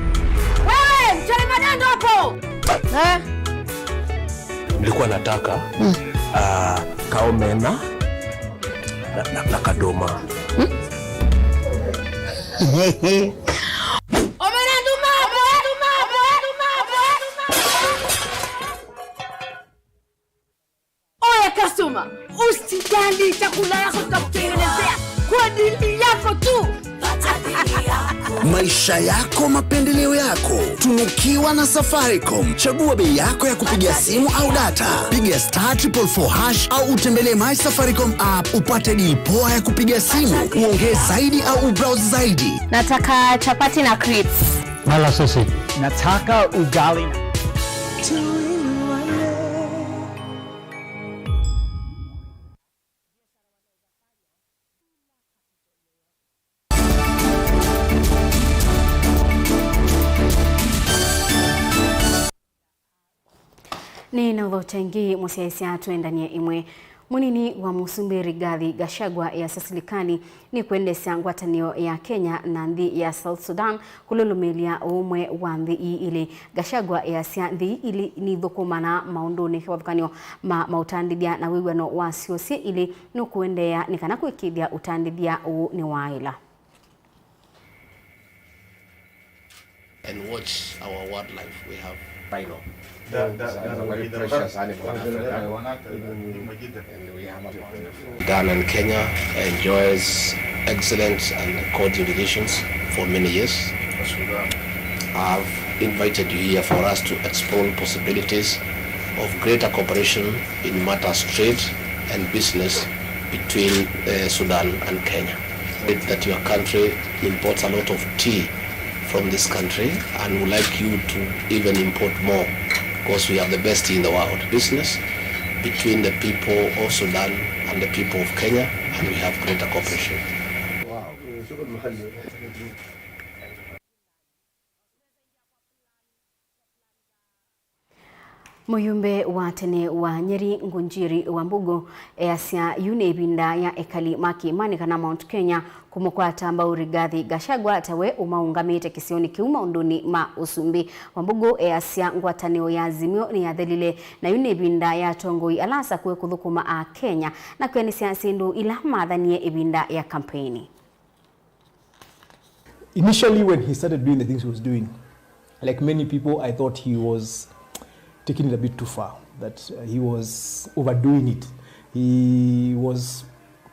wewe, mchele magando hapo. Eh? Nilikuwa nataka, ah, kaomena na, na, na kadoma. Omena nduma, omena nduma, omena nduma, omena nduma. Oya customer, usijali, chakula yako tutakutengenezea kwa dili yako tu. Maisha yako, mapendeleo yako. Tunukiwa na Safaricom. Chagua bei yako ya kupiga simu au data. Piga star triple four hash au utembelee My Safaricom app upate deal poa ya kupiga simu, uongee zaidi au ubrowse zaidi. Nataka chapati na crips. Mala sausage. Nataka ugali na Nĩ na ũthokya ĩngĩ, mũsyaĩĩsya, twendanie ĩmwe. Mũnini wa Mũsumbĩ Rigathi Gachagua easya silikalĩ nĩkwendeesya ngwatanĩo ya Kenya na nthĩ ya South Sudan kũlũlũmĩĩlya ũũmwe wa nthĩ ii ilĩ. Gachagua easya nthĩ ii ilĩ nithũkũmana maũndũnĩ kĩvathũkany'o ma maũtandĩthya na wĩw'ano wasyo syĩ ilĩ nũkũendeea nĩ kana kũĩkĩĩthya ũtandĩthya ũũ nĩwaĩla. And watch our wildlife we have. Rhino. It's a very precious animal in Africa. And we have a bountiful. Sudan and Kenya enjoys excellent and cordial relations for many years. I've invited you here for us to explore possibilities of greater cooperation in matters trade and business between, uh, Sudan and Kenya. It that your country imports a lot of tea from this country and would like you to even import more because we have the best tea in the world. Business between the people of Sudan and the people of Kenya, and we have greater cooperation. Mũyumbe wa tene wa Nyeri, Ngunjiri Wambugu, easya yu nĩ ĩvinda ya ekali ma kĩĩmanĩ kana Mount Kenya kũmũkwata mbau Rigathi Gachagua ta we ũmaũngamĩte kĩsionĩ kĩu maũndũnĩ ma ũsumbĩ. Wambugu easya ngwatanĩo ya Azimio nĩyathelile, na yu nĩ ĩvinda ya atongoi ala asakũe kũthũkũma Akenya na kwĩanĩsya syĩndũ ila mathanie ĩvinda ya kampeini. Initially, when he started doing the things he was doing, like many people, I thought he was taking it a bit too far, that, uh, he was overdoing it. He was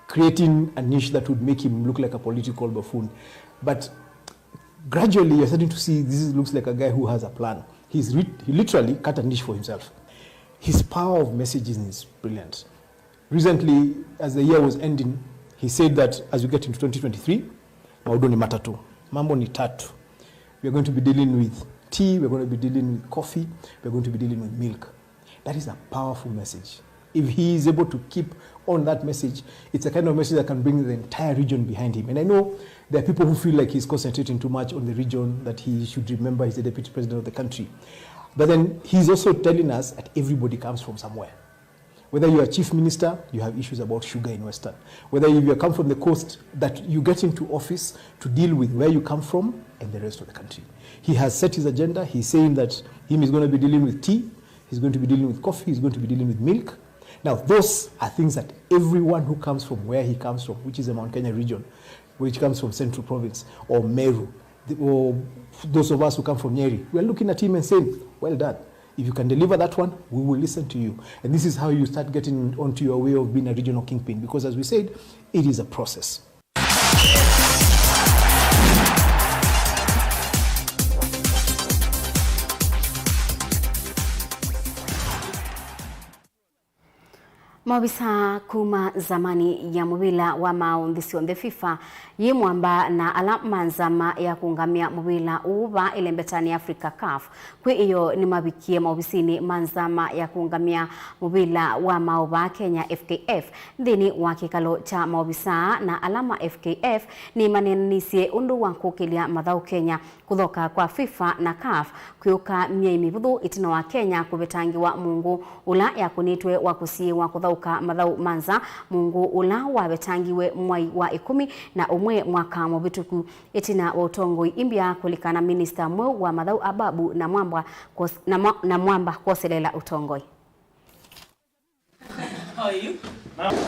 creating a niche that would make him look like a political buffoon. But gradually, you're starting to see this looks like a guy who has a plan. He's re- he literally cut a niche for himself. His power of messaging is brilliant. Recently, as the year was ending, he said that as we get into twenty twenty-three, maũndũ nĩ matatũ. Mambo ni tatu. We are going to be dealing with tea, we are going to be dealing with coffee, we are going to be dealing with milk. That is a powerful message. If he is able to keep on that message, it's a kind of message that can bring the entire region behind him. And I know there are people who feel like he's concentrating too much on the region, that he should remember he's the deputy president of the country. But then he's also telling us that everybody comes from somewhere. Whether you are chief minister, you have issues about sugar in Western. Whether you come from the coast, that you get into office to deal with where you come from and the rest of the country. He has set his agenda. He's saying that him is going to be dealing with tea, he's going to be dealing with coffee, he's going to be dealing with milk. Now, those are things that everyone who comes from where he comes from, which is the Mount Kenya region, which comes from Central Province, or Meru, the, or those of us who come from Nyeri, we are looking at him and saying, "Well done. If you can deliver that one, we will listen to you." And this is how you start getting onto your way of being a regional kingpin, because as we said, it is a process. Maovisaa kuma nzamani ya mũvĩla wa maaũ nthĩ syonthe, fifa, yĩ mwamba na ala ma nzama ya kũũngamĩa mũvĩla ũũ vaa ĩlembetanĩ Africa, caf, kwĩ ĩyoo nĩmavikie maovisinĩ ma nzama ya kũũngamĩa mũvĩla wa maaũ vaa Kenya, F K F, nthĩnĩ wa kĩkalo kya maovisaa, na ala ma F K F nĩmaneenanisye ũndũ wa kũkĩlya mathaũ Kenya. Kũthoka kwa fifa na caf kwĩũka myei mĩvũthũ ĩtina wa Kenya kũvetangĩwa mũngũ ũla yakũnĩtwe wa kũsiĩĩwa kũthaũka mathaũ ma nza, mũngũ ũla wavetangiwe mwai wa ĩkũmi na ũmwe mwaka mũvĩtũku, ĩtina wa ũtongoi imbya kũlikana minista mweũ wa mathaũ Ababu Namwamba kwos-, Namwa-, Namwamba kwoselela ũtongoi. How are you?